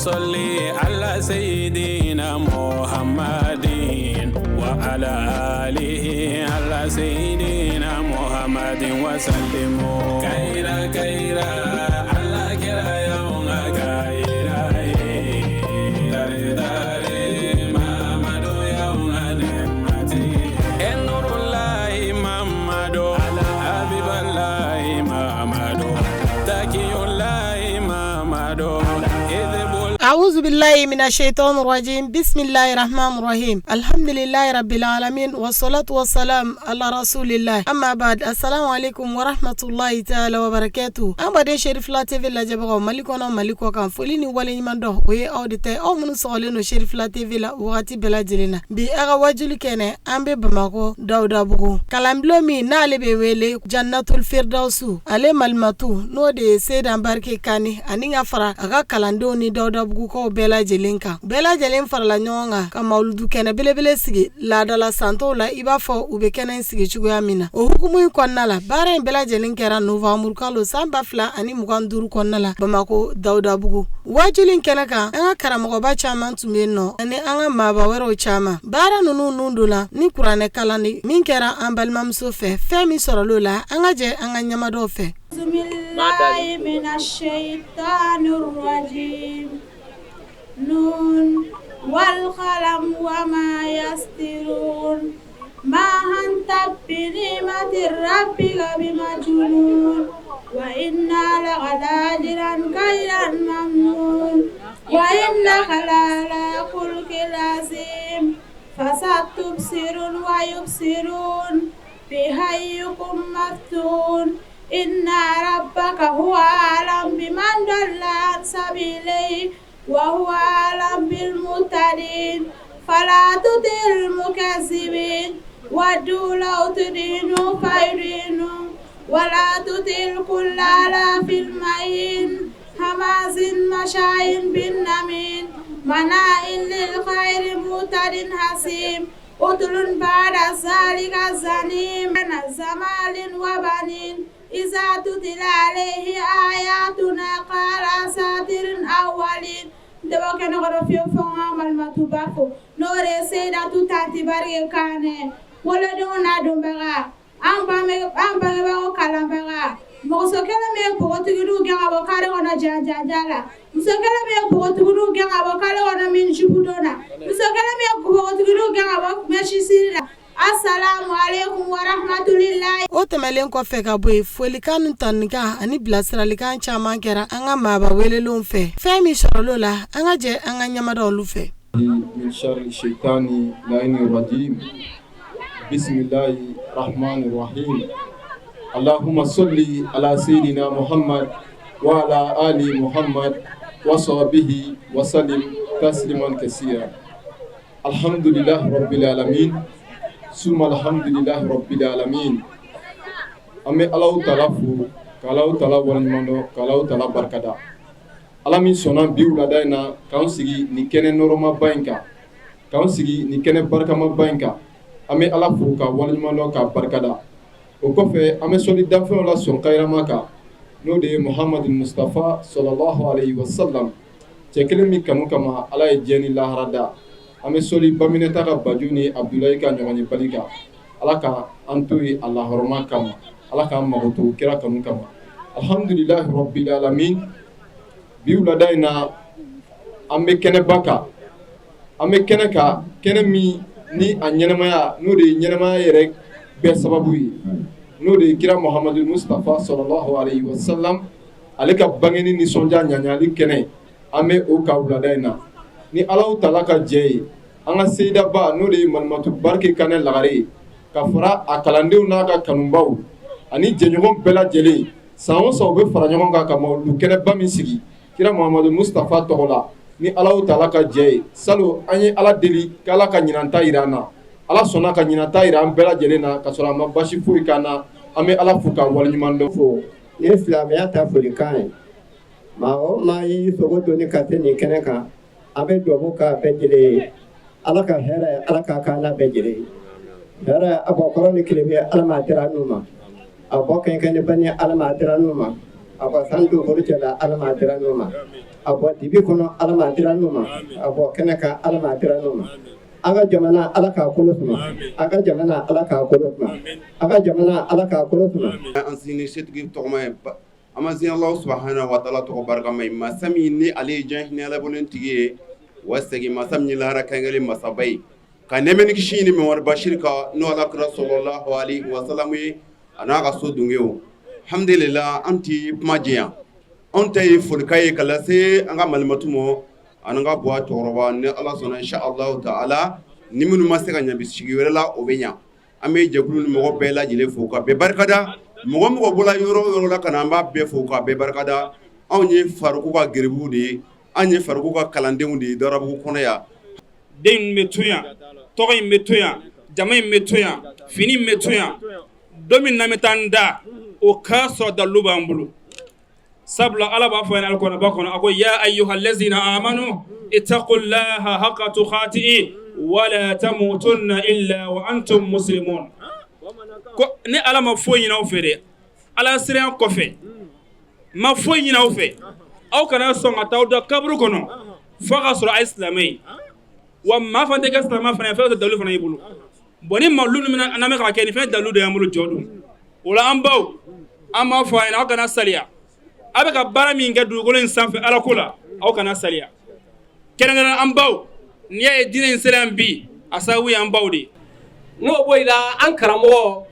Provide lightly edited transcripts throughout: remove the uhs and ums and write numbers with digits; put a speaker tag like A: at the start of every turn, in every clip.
A: Sɔli ala seyidina Muhamadin wa ala alihi ala seyidina Muhamadin wa salimu kayira kayira ala kira y'anw ka kayira ye tare tare Mamadu y'anw ka nɛɛmatigi ye Nurulayi Mamadu Abibalayi Mamadu Takiyulayi Mamadu
B: Awuzu bilayi mina shayitani rajim bisimilahi rahmani rahim alihamdulilayi rabbil alamin wasalatu wasalam ala rasulilahi amma ba'd asalamu aleykum warahmatulahi taala wabarakatu an baden Cherifla TV lajɛbagaw Mali kɔnɔ Mali kɔ kan foli ni waleɲuman dɔn o ye aw de ta ye aw minnu sɔgɔlen don Cherifla TV la wagati bɛɛ lajɛlen na bi a ka wajuli kɛnɛ an bɛ Bamakɔ Dawudabugu kalanbulon min n'ale bɛ wele Jannatul Firdausu ale malimatu n'o de ye Seyida Barike Kane ani ka fara a ka kalandenw ni Dawudabugukaw bɛɛ lajɛlen kan bɛɛ lajɛlen farala ɲɔgɔn kan ka mawuludu kɛnɛ belebele sigi laadala san tɔw la i b'a fɔ u bɛ kɛnɛ in sigi cogoya min na o hukumu in kɔnɔna la baara in bɛɛ lajɛlen kɛra nowanburukalo san 2025 kɔnɔna la Bamakɔ Dawudabugu wajuli in kɛnɛ kan an ka karamɔgɔba caman tun bɛ yen nɔ ani an ka maaba wɛrɛw caman baara ninnu nun donna ni kuranɛ kalan de min kɛra an balimamuso fɛ fɛn min sɔrɔl'o la an ka jɛ an ka ɲɛmadaw fɛ O tɛmɛnlen kɔfɛ ka bɔ yen folikan ni tanunikan ani bilasiralikan caman kɛra an ka maaba welelenw fɛ fɛn min sɔrɔl'o la an ka jɛ an ka ɲɛmada olu fɛ
C: min sharri shaitani laini rajim bismillahi rahmani rahim allahumma salli ala sayyidina muhammad wa ala ali muhammad wa sahbihi wa sallim tasliman kaseera alhamdulillahi rabbil alamin summa alhamdulillahi rabbil alamin an bɛ Alahu taala fo ka Alahu taala waleɲuman dɔn ka Alahu taala barikada Ala min sɔnna bi wulada in na k'an sigi nin kɛnɛ nɔrɔmaba in kan k'an sigi nin kɛnɛ barikamaba in kan an bɛ Ala fo ka waleɲuman dɔn ka barikada o kɔfɛ an bɛ sɔli danfɛnw la sɔn kayirama kan n'o de ye Muhamadu Mustafa sallallahu alayhi wa sallam cɛ kelen min kanu kama Ala ye diɲɛ ni lahara da an bɛ sɔli Baminɛta ka baju ni Abudulayi ka ɲɔgɔnyebali kan Ala ka an to yen a lahɔrɔma kama Ala k'an mago to kira kanu kama alhamdulillahi rabbil alamin bi wulada in na an bɛ kɛnɛba kan an bɛ kɛnɛ kan kɛnɛ min ni a ɲɛnamaya n'o de ye ɲɛnamaya yɛrɛ bɛɛ sababu ye n'o de ye kira Muhamadu Mustafa sallallahu alayhi wa sallam ale ka bangeni nisɔndiya ɲaɲali kɛnɛ an bɛ o kan wulada in na ni Alahu taala ka jɛ ye an ka seyidaba n'o de ye Malimatu Barike Kanɛ Lagare ye ka fara a kalandenw n'a ka kanubaw ani jɛɲɔgɔn bɛɛ lajɛlen san o san u bɛ fara ɲɔgɔn kan ka mawuludu kɛnɛba min sigi kira Muhamadu Mustafa tɔgɔ la ni Alahu taala ka jɛ ye salon an ye Ala deli k'Ala ka ɲinan ta jira an na Ala sɔnna ka ɲinan ta jira an bɛɛ lajɛlen na ka sɔrɔ a ma basi foyi k'an na an bɛ Ala fo k'a waleɲuman dɔn
D: fo ni silamɛya ta folikan ye maa o maa y'i sogo doni ka se nin kɛnɛ kan an bɛ dugawu k'a bɛɛ lajɛlen ye. Ala ka hɛrɛ, Ala k'a k'an n'a bɛɛ lajɛlen ye. Hɛrɛ a bɔ kɔrɔn ni tilebin, Ala m'a dira n'u ma. A bɔ kɛɲɛkɛ ni bani, Ala m'a dira n'u ma. A bɔ san dugukolo cɛ la, Ala m'a dira n'u ma. A bɔ dibi kɔnɔ, Ala m'a dira n'u ma. A bɔ kɛnɛ kan, Ala m'a dira n'u ma. An ka jamana, Ala k'a kolo suma. An ka jamana, Ala k'a kolo suma. An ka jamana, Ala k'a kolo suma.
E: An sini setigi tɔgɔma ye, an ma Alahu subahana wa taala tɔgɔ barikama ye, masa min ni ale ye diɲɛ hinɛ labɔlen tigi ye, wa segin masa min ye lahara kɛngɛlen masaba ye, ka nɛɛmɛ ni kisi ɲini Mamadu Bashir kan, n'o Ala kira sallallahu alaihi wa sallam ye, a n'a ka so dungew. Alhamdulillah, an tɛ kuma janya, anw ta ye folikan ye ka lase an ka malimatu ma ani ka buwa cɛkɔrɔba. Ni Ala sɔnna, insha Allahu taala, ni minnu ma se ka ɲɛ bi, sigi wɛrɛ la o bɛ ɲɛ. An bɛ jɛkulu ni mɔgɔ bɛɛ lajɛlen fo ka bɛɛ barikada. Mɔgɔ mɔgɔ bɔra yɔrɔ yɔrɔ la ka na, an b'a bɛɛ fo ka bɛɛ barikada. Anw ye Faruku ka geribuw de ye, anw ye Faruku ka kalandenw de ye Darabugu kɔnɔ yan.
F: Den in bɛ to yan, tɔgɔ in bɛ to yan, jama in bɛ to yan, fini in bɛ to yan. Don min n'an bɛ taa an da, o k'a sɔrɔ dalilu b'an bolo. Sabula Ala b'a fɔ an alikuranɛba kɔnɔ, a ko: ya ayyuhallazina amanu ittaqullaha haqqa tuqatihi wala tamutunna illa wa antum muslimun. Ko ni Ala ma foyi ɲini aw fɛ dɛ, Ala siran kɔfɛ ma foyi ɲini aw fɛ, aw kana sɔn ka taa aw da kaburu kɔnɔ fo ka sɔrɔ a ye silamɛ ye. Wa maa fana tɛ kɛ silamɛ fana ye fɛn tɛ dalu fana y'i bolo. Bon, ni malo min n'an bɛ ka kɛ nin fɛn dalu de y'an bolo jɔ don o la. An baw, an b'a fɔ a ɲɛna, aw kana saliya. A bɛ ka baara min kɛ dugukolo in sanfɛ Ala ko la, aw kana saliya. Kɛrɛnkɛrɛn an baw, n'i y'a ye diinɛ in sera yan bi, a sababu y'an baw de ye.
G: N'o bɔ i la, an karamɔgɔ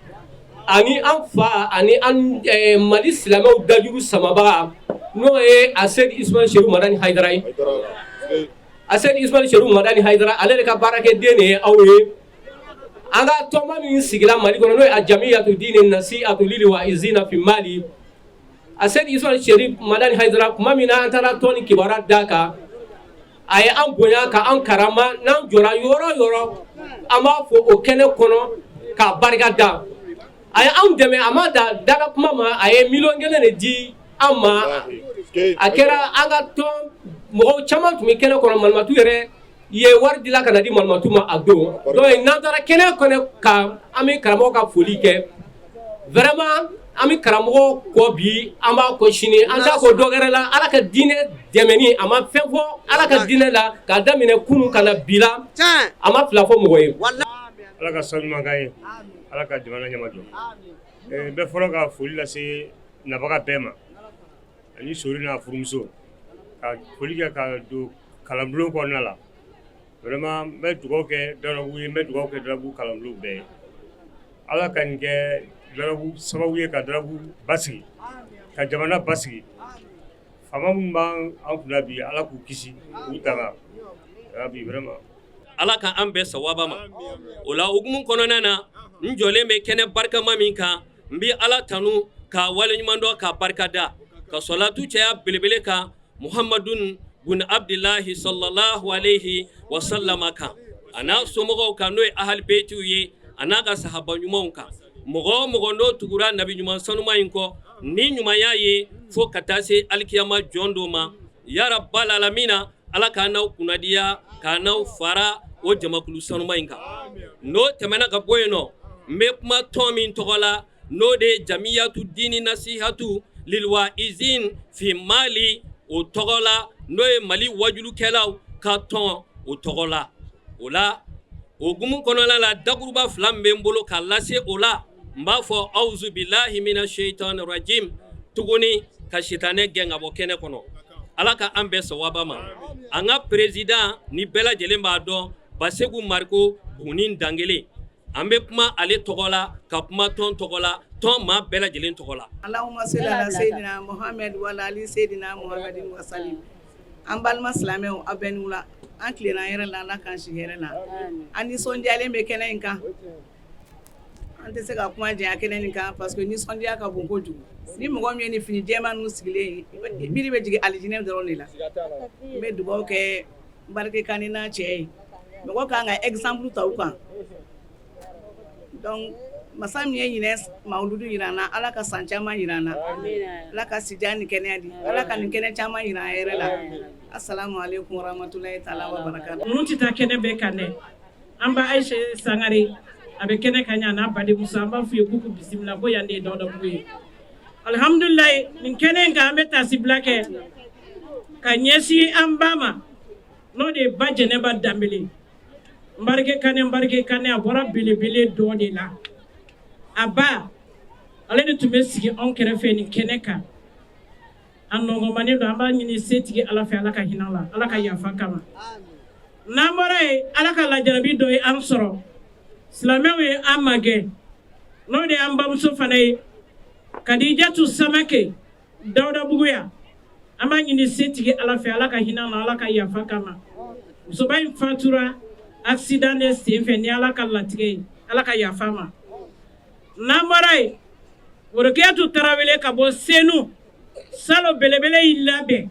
G: ani an fa ani an Mali silamɛw dajuru samabaga, n'o ye Asedi Ismail Seru Madani Hayidara ye. Asedi Ismail Seru Madani Hayidara, ale de ka baarakɛden de ye aw ye. An ka tɔnba min sigira Mali kɔnɔ, n'o ye a Jamiyatu Dini Nasiatu Lili wa Izina fi Mali, Asedi Ismail Seru Madani Hayidara, tuma min na an taara tɔn ni kibaruya d'a kan, a ye an bonya ka an karama. N'an jɔra yɔrɔ yɔrɔ, an b'a fɔ o kɛnɛ kɔnɔ k'a barika da. A ye anw dɛmɛ, a ma da daga kuma ma, a ye 1 million de di an ma. A kɛra an ka tɔn mɔgɔw caman tun bɛ kɛnɛ kɔnɔ, malimatu yɛrɛ ye wari dila ka na di malimatu ma a don. Donc n'an taara kɛnɛ kɔnɔ kan, an bɛ karamɔgɔ ka foli kɛ. Vraiment, an bɛ karamɔgɔ kɔ bi, an b'a kɔ sini, an t'a kɔ dɔ wɛrɛ la, Ala ka diinɛ dɛmɛni. A ma fɛn fɔ Ala ka diinɛ la k'a daminɛ kunun ka na bi la, a ma fila fɔ mɔgɔ ye.
H: Ala ka sababu ɲuman k'an ye, Ala ka jamana ɲɛmajɔ. N bɛ fɔlɔ ka foli lase nabaga bɛɛ ma ani Sori n'a furumuso, ka foli kɛ ka don kalanbulon kɔnɔna la. Vraiment, n bɛ dugawu kɛ Darabugu ye, n bɛ dugawu kɛ Darabugu kalanbulon bɛɛ ye. Ala ka nin kɛ Darabugu sababu ye ka Darabugu basigi, ka jamana basigi. Faama minnu b'an kunna bi, Ala k'u kisi k'u tanga bi, vraiment.
I: Ala ka an bɛɛ sawaba ma. O la hukumu kɔnɔna na, n jɔlen bɛ kɛnɛ barikama min kan, n bɛ Ala tanu k'a waleɲuman dɔn k'a barikada, ka sɔlatu caya belebele kan Muhamadun bun Abdilahi sallallahu alayhi wa sallama kan, a n'a somɔgɔw kan, n'o ye ahali beyitiw ye, a n'a ka sahaba ɲumanw kan. Mɔgɔ o mɔgɔ n'o tugura nabi ɲuman sanuma in kɔ ni ɲumanya ye fo ka taa se alikiyama jɔn don ma, ya rabbal alamina, Ala k'an n'aw kunnadiya, k'an n'aw fara o jamakulu sanuma in kan. N'o tɛmɛna ka bɔ yen nɔ, n bɛ kuma tɔn min tɔgɔ la, n'o de ye Jamiyatu Dini Nasihatu Lilwa Izin fi Mali o tɔgɔ la, n'o ye Mali wajulukɛlaw ka tɔn o tɔgɔ la. O la o hukumu kɔnɔna la, dakuruba fila min bɛ n bolo ka lase o la, n b'a fɔ awuzu bilahi mina shaitan rajim tuguni, ka sitanɛ gɛn ka bɔ kɛnɛ kɔnɔ. Ala ka an bɛɛ sawaba ma. An ka président ni bɛɛ lajɛlen b'a dɔn, Baseku Mariko Bugunin Dangele, an bɛ kuma ale tɔgɔ la, ka kuma tɔn tɔgɔ la, tɔn maa bɛɛ lajɛlen tɔgɔ la.
J: Allahumma salli ala sayyidina Muhammad wa ala ali sayyidina Muhammadin wa sallim. An balima silamɛw, aw bɛɛ ni wula. An tilenna hɛrɛ la, Ala k'an si hɛrɛ la. An nisɔndiyalen bɛ kɛnɛ in kan. An tɛ se ka kuma janya kɛnɛ nin kan parce que nisɔndiya ka bon kojugu. Ni mɔgɔ min ye ni fini jɛman ninnu sigilen ye, miiri bɛ jigin alijinɛ dɔrɔn de la. N bɛ dugawu kɛ Barike Kane n'a cɛ ye. Mɔgɔ kan ka exemple ta u kan. Donc masa min ye ɲinɛ mawuludu jira an na, Ala ka san caman jira an na. Ala ka sijan ni kɛnɛya di. Ala ka nin kɛnɛ caman jira an yɛrɛ la. Assalamu alaikum warahmatullahi ta'ala wa barakatuh.
K: Ninnu tɛ taa kɛnɛ bɛɛ kan dɛ. An ba Ayise Sangare, a bɛ kɛnɛ kan yan, n'a badenmuso, an b'a f'u ye k'u k'u bisimila ko yan de ye Dawudabugu ye. Alihamudulilayi, nin kɛnɛ in kan, an bɛ taasibila kɛ ka ɲɛsin an ba ma, n'o de ye ba Jɛnɛba Danbele. Nbarike Kanɛ, Nbarike Kanɛ, a bɔra belebele dɔ de la. A ba, ale de tun bɛ sigi anw kɛrɛfɛ nin kɛnɛ kan. A nɔgɔmanen don, an b'a ɲini setigi Ala fɛ, Ala ka hinɛ la, Ala ka yafa kama. N'an bɔra yen, Ala ka lajarabi dɔ ye an sɔrɔ. Silamɛw ye an magɛn, n'o de y'an bamuso fana ye, Kadijatu Samake, Dawudabugu yan. An b'a ɲini setigi Ala fɛ, Ala ka hinɛ la, Ala ka yafa kama. Musoba in fatura accident de senfɛ ni Ala ka latigɛ ye, Ala ka yafa ma. N'an bɔra yen, Worokiyatu Tarawele ka bɔ Senu, salo belebele y'i labɛn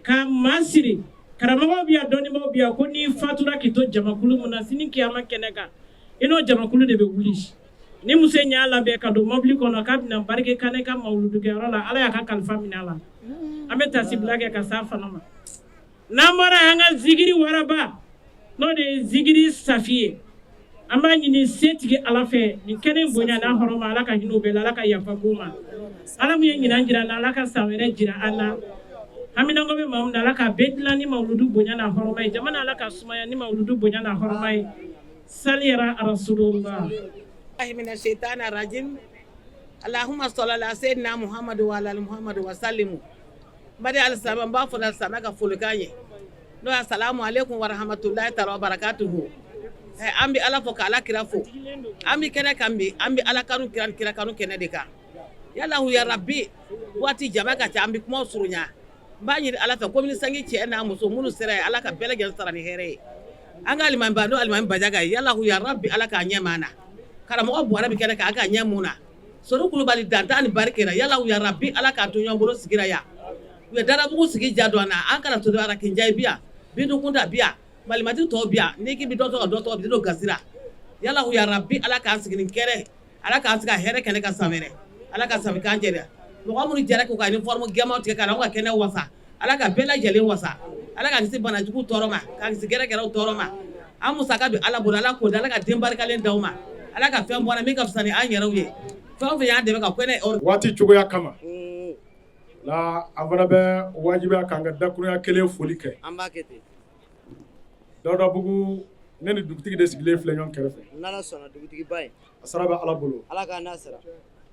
K: ka maa siri. Karamɔgɔw bɛ yan, dɔnnibaaw bɛ yan, ko n'i fatura k'i to jamakulu mun na, sini kiyama kɛnɛ kan, i n'o jamakulu de bɛ wuli. Ni muso in y'a labɛn ka don mobili kɔnɔ k'a bɛna Barike Kanɛ ka mawuludukɛyɔrɔ la, Ala y'a ka kalifa minɛ a la. An bɛ tasibila kɛ ka s'a fana ma. N'an bɔra an ka zikiri waraba, n'o de ye zikiri safi ye, an b'a ɲini setigi Ala fɛ, nin kɛnɛ bonya n'a hɔrɔma, Ala ka hinɛ u bɛɛ la, Ala ka yafa k'u ma. Ala min ye ɲinan jira an na, Ala ka san wɛrɛ jira an na. Haminanko bɛ maa min na, Ala ka bɛɛ dilan ni mawuludu bonya n'a hɔrɔma ye. Jamana, Ala ka sumaya ni mawuludu bonya n'a hɔrɔma ye. Sali yɛrɛ Rasulullah.
J: Mina shaitani rajim. Allahumma salli ala sayyidina Muhammad wa ala ali Muhammad wa sallimu. N baden alisilamɛw, n b'a fɔ alisilamɛ ka folikan ye, n'o ye salamu aleykum wa rahmatulahi taala wa barakatuhu. An bɛ Ala fo ka Ala kira fo. An bɛ kɛnɛ kan bi, an bɛ Ala kanu, kira kira kanu kɛnɛ de kan. Yalahu ya rabi, waati jama ka ca, an bɛ kuma surunya. N b'a ɲini Ala fɛ, commune 5 cɛ n'a muso minnu sera yen, Ala ka bɛɛ lajɛlen sara ni hɛrɛ ye. An ka alimamiba, n'o alimami Bajaga ye, yalahu ya rabi, Ala k'a ɲɛ m'an na. Karamɔgɔ Buwara bɛ kɛnɛ kan, a k'a ɲɛ mun na. Sori Kulubali dan ni barike la, yalahu ya rabi, Ala k'an to ɲɔgɔn bolo sigira yan. U ye Darabugu sigi ja don an na, an kana to Arakinjayi bi yan, Bintu Kunta bi yan, Malimati tɔw bi yan, n'i k'i bɛ dɔ tɔgɔ dɔ tɔgɔ bi don gasira. Yalahu ya rabi, Ala k'an sigi ni kɛnɛ, Ala k'an sigi a hɛrɛ kɛnɛ ka san wɛrɛ, Ala ka san k'an jɛ. Mɔgɔ minnu jɛra k'u ka uniforme gɛlɛnmanw tigɛ ka na anw ka kɛnɛ wasa, Ala ka bɛɛ lajɛlen wasa, Ala k'an kisi banajugu tɔɔrɔ ma, k'an kisi gɛrɛgɛrɛw tɔɔrɔ ma. An musaka bɛ Ala bolo, Ala k'o di, Ala ka den barikalen d'aw ma, Ala ka fɛn bɔ an na min ka fisa ni an yɛrɛw ye. Fɛn o fɛn y'an dɛmɛ ka kɛnɛ
L: waati cogoya kama la, an fana bɛ wajibiya k'an ka dakurunya kelen foli kɛ.
M: An b'a kɛ ten.
L: Dawudabugu, ne ni dugutigi de sigilen filɛ ɲɔgɔn kɛrɛfɛ.
M: N'Ala sɔnna, dugutigiba ye.
L: A sara bɛ Ala bolo.
M: Ala k'a n'a sara.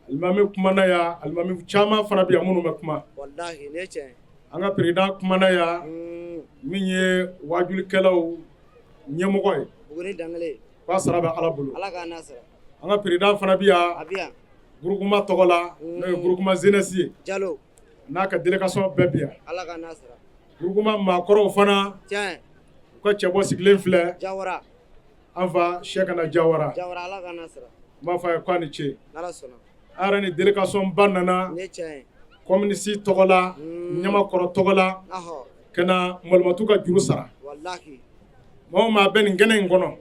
L: Alimami kumana yan, alimami caman fana bɛ yan minnu bɛ kuma.
M: Walahi, nin ye tiɲɛ ye.
L: An ka président kumana yan, min ye waajulikɛlaw ɲɛmɔgɔ ye.
M: Buguni Danbele.
L: K'a sara bɛ Ala bolo.
M: Ala k'a n'a sara.
L: An ka président fana bɛ yan.
M: A bɛ yan.
L: Groupement tɔgɔ la, n'o ye groupement jeunesse ye.
M: Jalo.
L: N'a ka délégation bɛɛ bi yan.
M: Ala k'a n'a sara.
L: Groupement maakɔrɔw fana.
M: Tiɲɛ.
L: U ka cɛbɔ sigilen filɛ.
M: Jawara.
L: An fa Sɛkana Jawara.
M: Jawara, Ala k'a n'a sara.
L: N b'a fɔ a ye k'a ni ce.
M: N'Ala sɔnna.
L: An yɛrɛ ni délégation ba nana.
M: Nin ye tiɲɛ ye.
L: Commune VI tɔgɔ la, Ɲamakɔrɔ tɔgɔ la.
M: Ɔhɔ.
L: Ka na Malimatu ka juru sara.
M: Walahi.
L: Maa o maa bɛ nin kɛnɛ in kɔnɔ.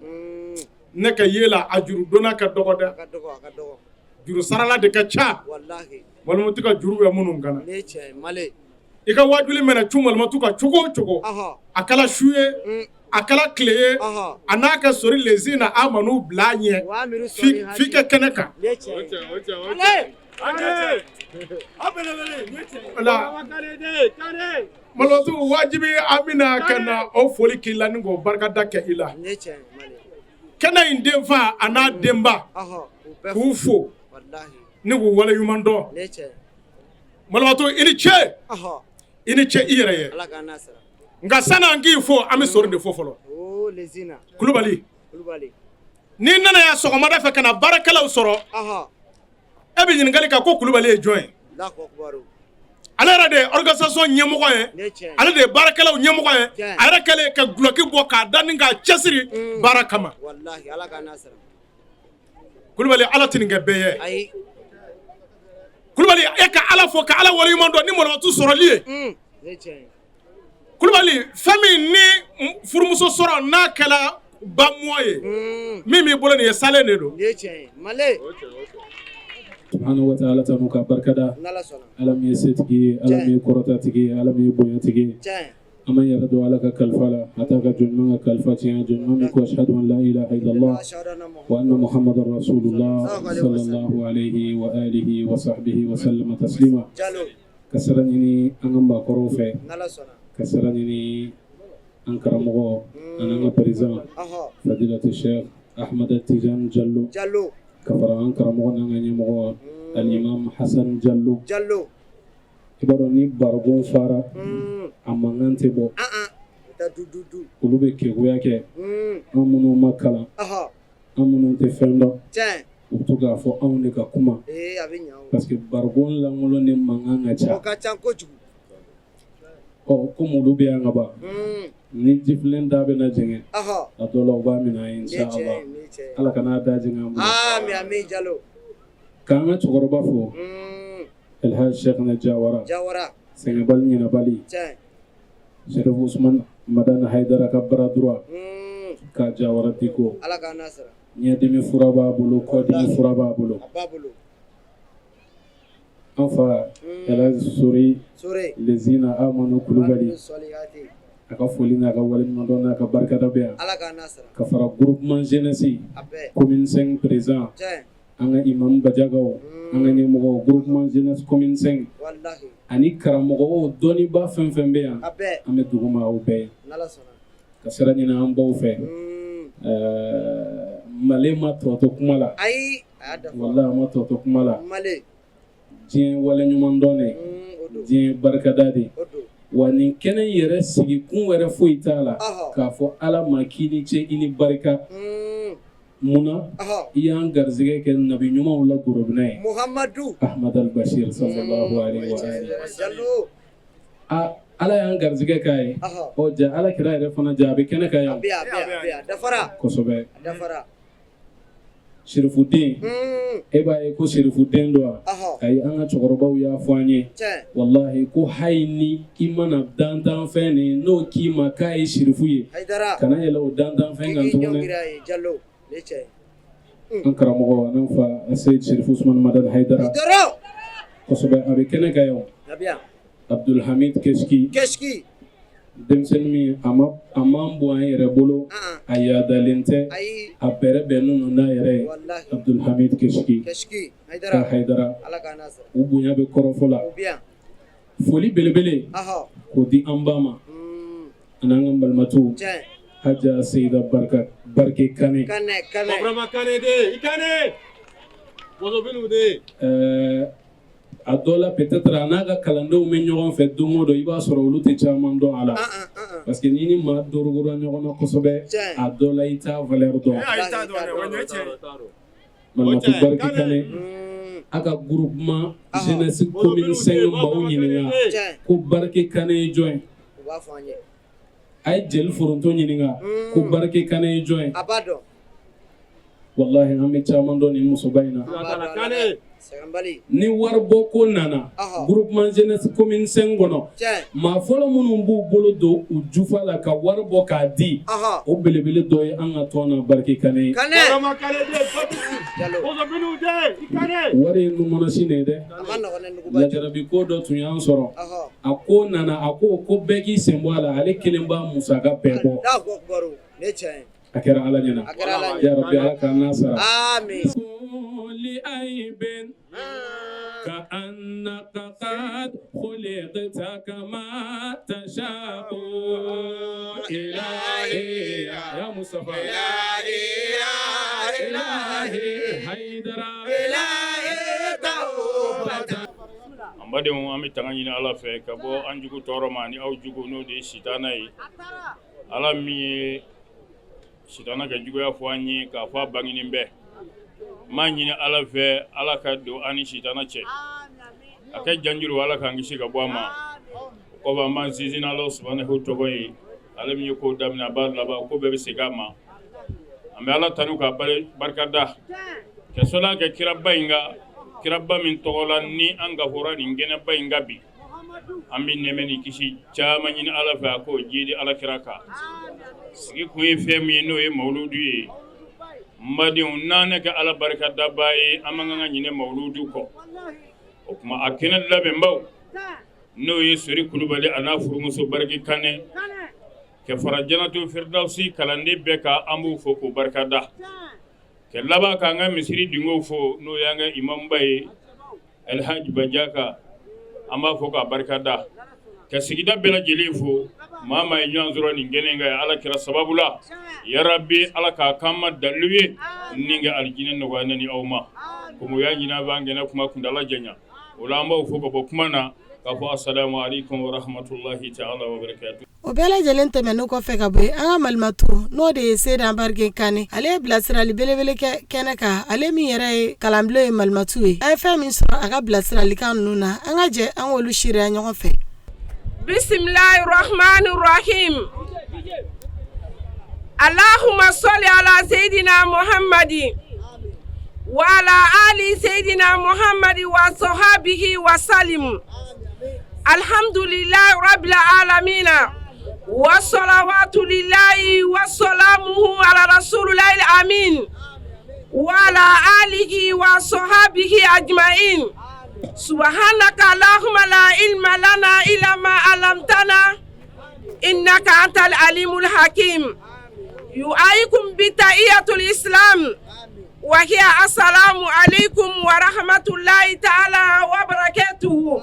L: Ne ka ye la, a juru donna ka dɔgɔ dɛ.
M: A ka dɔgɔ, a ka dɔgɔ.
L: Juru sarala de ka ca.
M: Walahi.
L: Malimatu ka juru bɛ minnu kan na.
M: Nin ye tiɲɛ ye Male.
L: I ka wajuli mana cu Malimatu kan cogo o cogo.
M: Ɔhɔ.
L: A kɛla su ye. A kɛla tile ye.
M: Ɔhɔ.
L: A n'a ka sori lezina amanu bila a ɲɛ.
M: Wa amiru sɔlihati.
L: F'i ka kɛnɛ kan.
M: Nin ye tiɲɛ ye.
L: Malimatu wajibi an bɛna ka na o foli k'i la ni k'o barikada kɛ i la.
M: Nin ye tiɲɛ ye Male.
L: Kɛnɛ in denfa a n'a denba.
M: Ɔhɔ. U bɛɛ
L: K'u fo.
M: Walahi.
L: Ni k'u waleɲuman dɔn.
M: Nin ye tiɲɛ ye.
L: Malimatu i ni ce.
M: Ɔhɔ.
L: I ni ce i yɛrɛ ye.
M: Ala k'an n'a sara.
L: Nka sani an k'i fo, an bɛ sori de fo fɔlɔ.
M: O lezina.
L: Kulubali.
M: Kulubali.
L: N'i nana yan sɔgɔmada fɛ ka na baarakɛlaw sɔrɔ.
M: Ɔhɔ.
L: E bɛ ɲininkali kɛ ko Kulubali ye jɔn ye?
M: Allahu akbar.
L: Ale yɛrɛ de ye organisation ɲɛmɔgɔ ye.
M: Nin ye tiɲɛ ye.
L: Ale de ye baarakɛlaw ɲɛmɔgɔ ye.
M: Tiɲɛ.
L: A yɛrɛ kɛlen ka dulɔki bɔ k'a da ni k'a cɛsiri baara kama.
M: Walahi, Ala k'an n'a sara.
L: Kulubali, Ala tɛ nin kɛ bɛɛ ye.
M: Ayi.
L: Kulubali, e ka Ala fo ka Ala waleɲuman dɔn ni Malimatu sɔrɔli ye.
M: Nin ye tiɲɛ ye.
L: Kulubali, fɛn min ni furumuso sɔrɔ n'a kɛra ba mɔ ye, min b'i bolo nin ye, salen de don.
M: Nin ye tiɲɛ ye Male.
N: Subhanahu wa ta'ala tanu ka barikada.
M: N'Ala sɔnna.
N: Ala min ye setigi ye, Ala min ye kɔrɔtatigi ye, Ala min ye bonyatigi ye.
M: Tiɲɛ.
N: An b'an yɛrɛ don Ala ka kalifa la a t'a ka jɔn ɲuman ka kalifa tiɲɛ jɔn ɲuman min ko ashhadu an la ilaha illallah wa anna muhammadan rasulullah sallallahu alayhi wa alihi wa sahbihi wa sallama taslima ka sira ɲini an ka maakɔrɔw fɛ ka sira ɲini an karamɔgɔ ani an ka président fadilatu Cheikh Ahmad Tidiane Diallo ka fara an karamɔgɔ n'an ka ɲɛmɔgɔ alimam Hassan Diallo I b'a dɔn ni barikon fara a mankan tɛ bɔ olu bɛ keguya kɛ an minnu ma kalan an minnu tɛ fɛn dɔn u bɛ to k'a fɔ anw de ka kuma parce que barikon lankolon de mankan ka ca ɔ komi olu bɛ yan ka ban ni jifilen da bɛna jɛngɛ a dɔ la u b'a minɛ an ye inchallah Ala kan'a da jɛngɛ an bolo k'an ka cɛkɔrɔba fo Alhaji Cheikhna Jawara
M: Jawara
N: sɛgɛnbali ɲinɛbali
M: tiɲɛ
N: Chérif Ousmane Madani Haidara ka bras droit ka Jawara Diko
M: Ala k'an n'a sara
N: ɲɛdimi fura b'a bolo kɔdimi fura b'a bolo
M: a b'a bolo
N: an fa Elhaji Sori
M: Sore
N: Lezina Amanu Kulubali
M: Solihati
N: a ka foli n'a ka waleɲumandɔn n'a ka barikada bɛ yan
M: Ala k'an n'a sara
N: ka fara groupement jeunesse
M: a bɛɛ
N: commune 5 président
M: tiɲɛ
N: an ka imam Bajagaw an ka ɲɛmɔgɔ groupement jeunesse commune 5
M: walahi
N: ani karamɔgɔ o dɔnnibaa fɛn fɛn bɛ yan
M: a bɛɛ
N: an bɛ dugu ma aw bɛɛ ye
M: n'Ala sɔnna
N: ka sira ɲini an baw fɛ Male ma tɔ to kuma la
M: ayi a y'a dafa
N: walahi a ma tɔ to kuma la
M: Male
N: diɲɛ waleɲumandɔn de diɲɛ barikada de wa nin kɛnɛ yɛrɛ sigi kun wɛrɛ foyi t'a la k'a fɔ Ala ma k'i ni ce i ni barika Munna i y'an garisɛgɛ kɛ nabi ɲumanw la gorobinɛ ye
M: Muhamadu
N: Ahmad al-Bashir sallallahu alaihi wa alihi
M: Jalo
N: aa Ala y'an garisɛgɛ k'a ye ɔ ja Ala kira yɛrɛ fana ja a bɛ kɛnɛ kan yan
M: a bɛ yan a bɛ yan a dafara
N: kosɛbɛ
M: a dafara
N: Sirifuden e b'a ye ko sirifuden don wa ayi an ka cɛkɔrɔbaw y'a fɔ an ye walahi ko hali ni i mana dantanfɛn nin n'o k'i ma k'a ye sirifu ye kana yɛlɛ o dantanfɛn kan tuguni an karamɔgɔ an fa Seyid Sirifu Usumani Madani Hayidara kosɛbɛ a bɛ kɛnɛ kan yan Abdulhamid Keshki
M: Keshki
N: denmisɛnnin min a ma a man bon an yɛrɛ bolo a yadalen tɛ a bɛrɛ bɛnnen don n'a yɛrɛ ye Abdulhamid Keshki ka Hayidara u bonya bɛ kɔrɔfɔ la foli belebele k'o di an ba ma ani an ka balimatu Haja Seyida Barika Barike Kane
M: Kane Kane
C: Kane de i Kane
N: ɛɛ a dɔ la peut-être a n'a ka kalandenw bɛ ɲɔgɔn fɛ don o don i b'a sɔrɔ olu tɛ caman dɔn a la parce que n'i ni maa dorogora ɲɔgɔn na kosɛbɛ a dɔ la i t'a valeur dɔn Malimatu Barike Kane a ka groupement jeunesse commune 5 maaw ɲininka ko Barike Kane ye jɔn ye a ye jeli foronto ɲininka ko Barike Kane ye jɔn ye walahi an bɛ caman dɔn nin musoba in na ni wari bɔ ko nana groupement jeunesse commune 5 kɔnɔ maa fɔlɔ minnu b'u bolo don u jufa la ka wari bɔ k'a di o belebele dɔ ye an ka tɔn na Barike Kane ye wari ye numanasi de ye dɛ lajarabi ko dɔ tun y'an sɔrɔ a ko nana a ko ko bɛɛ k'i sen bɔ a la ale kelen b'a musaka bɛɛ bɔ a kɛra Ala ɲɛna ya rabbi Ala k'an n'a sara لعيب كأنك قد خلقت كما تشاء إلهي يا مصطفى إلهي يا إلهي حيدر إلهي توبة
F: An badenw an bɛ tanga ɲini Ala fɛ ka bɔ an jugu tɔɔrɔ ma ani aw jugu n'o de ye sitana ye Ala min ye sitana ka juguya fɔ an ye k'a fɔ a bangenen bɛɛ n b'a ɲini Ala fɛ Ala ka don an ni sitana cɛ a kɛ janjuru Ala k'an kisi ka bɔ a ma o kɔfɛ an b'an sinsin n'Alahu subahanahu tɔgɔ ye ale min ye ko daminɛ a b'a laban ko bɛɛ bɛ segin a ma an bɛ Ala tanu k'a barika da ka sɔli kɛ kiraba in kan kiraba min tɔgɔ la ni an gafora nin kɛnɛba in kan bi an bɛ nɛɛmɛ ni kisi caman ɲini Ala fɛ a k'o jidi Ala kira kan sigi kun ye fɛn min ye n'o ye mawuludu ye n badenw n'an ne kɛ Ala barika dabaa ye an man kan ka ɲinɛ mawuludu kɔ o tuma a kɛnɛ labɛnbaw N'o ye Sori Kulubali a n'a furumuso Bariki Kanɛ ka fara Janatul Firidawusi kalanden bɛɛ kan, an b'u fo k'u barikada, ka laban k'an ka misiri dungew fo n'o y'an ka imamuba ye Alihaji Banjaka an b'a fo k'a barikada ka sigida bɛɛ lajɛlen fo maa maa ye ɲɔgɔn sɔrɔ nin kɛnɛ kan Ala kira sababu la yarabi Ala k'a k'an ma dalilu ye ni ka alijinɛ nɔgɔya ne ni aw ma komi u y'a ɲini an fɛ an kana kuma kuntaala janya o la an b'aw fo ka bɔ kuma na k'a fɔ asalamu aleykum warahmatulahi taala wabarakatu
B: O bɛɛ lajɛlen tɛmɛnen kɔfɛ ka bɔ yen, an ka malimatu n'o de ye Seyida Bariki Kanɛ, ale ye bilasirali belebele kɛ kɛnɛ kan, ale min yɛrɛ ye kalanbulon ye malimatu ye. An ye fɛn min sɔrɔ a ka bilasiralikan ninnu na, an ka jɛ an k'olu seereya ɲɔgɔn fɛ.
O: Bisimilahi rahmani rahim Allahumma sɔli ala seyidina Muhamadi wa ala ali seyidina Muhamadi wa sahabihi wa salim Alhamdulilahi rabbil alamina wa salawatulilahi wa salamuhu ala rasulilahi amin wa ala alihi wa sahabihi ajmain subhanaka allahumma la ilma lana illa ma alamtana innaka antal alimul hakim yuhayikum bi tahiyatul islam wa hiya assalamu alaikum wa rahmatullahi ta'ala wa barakatuhu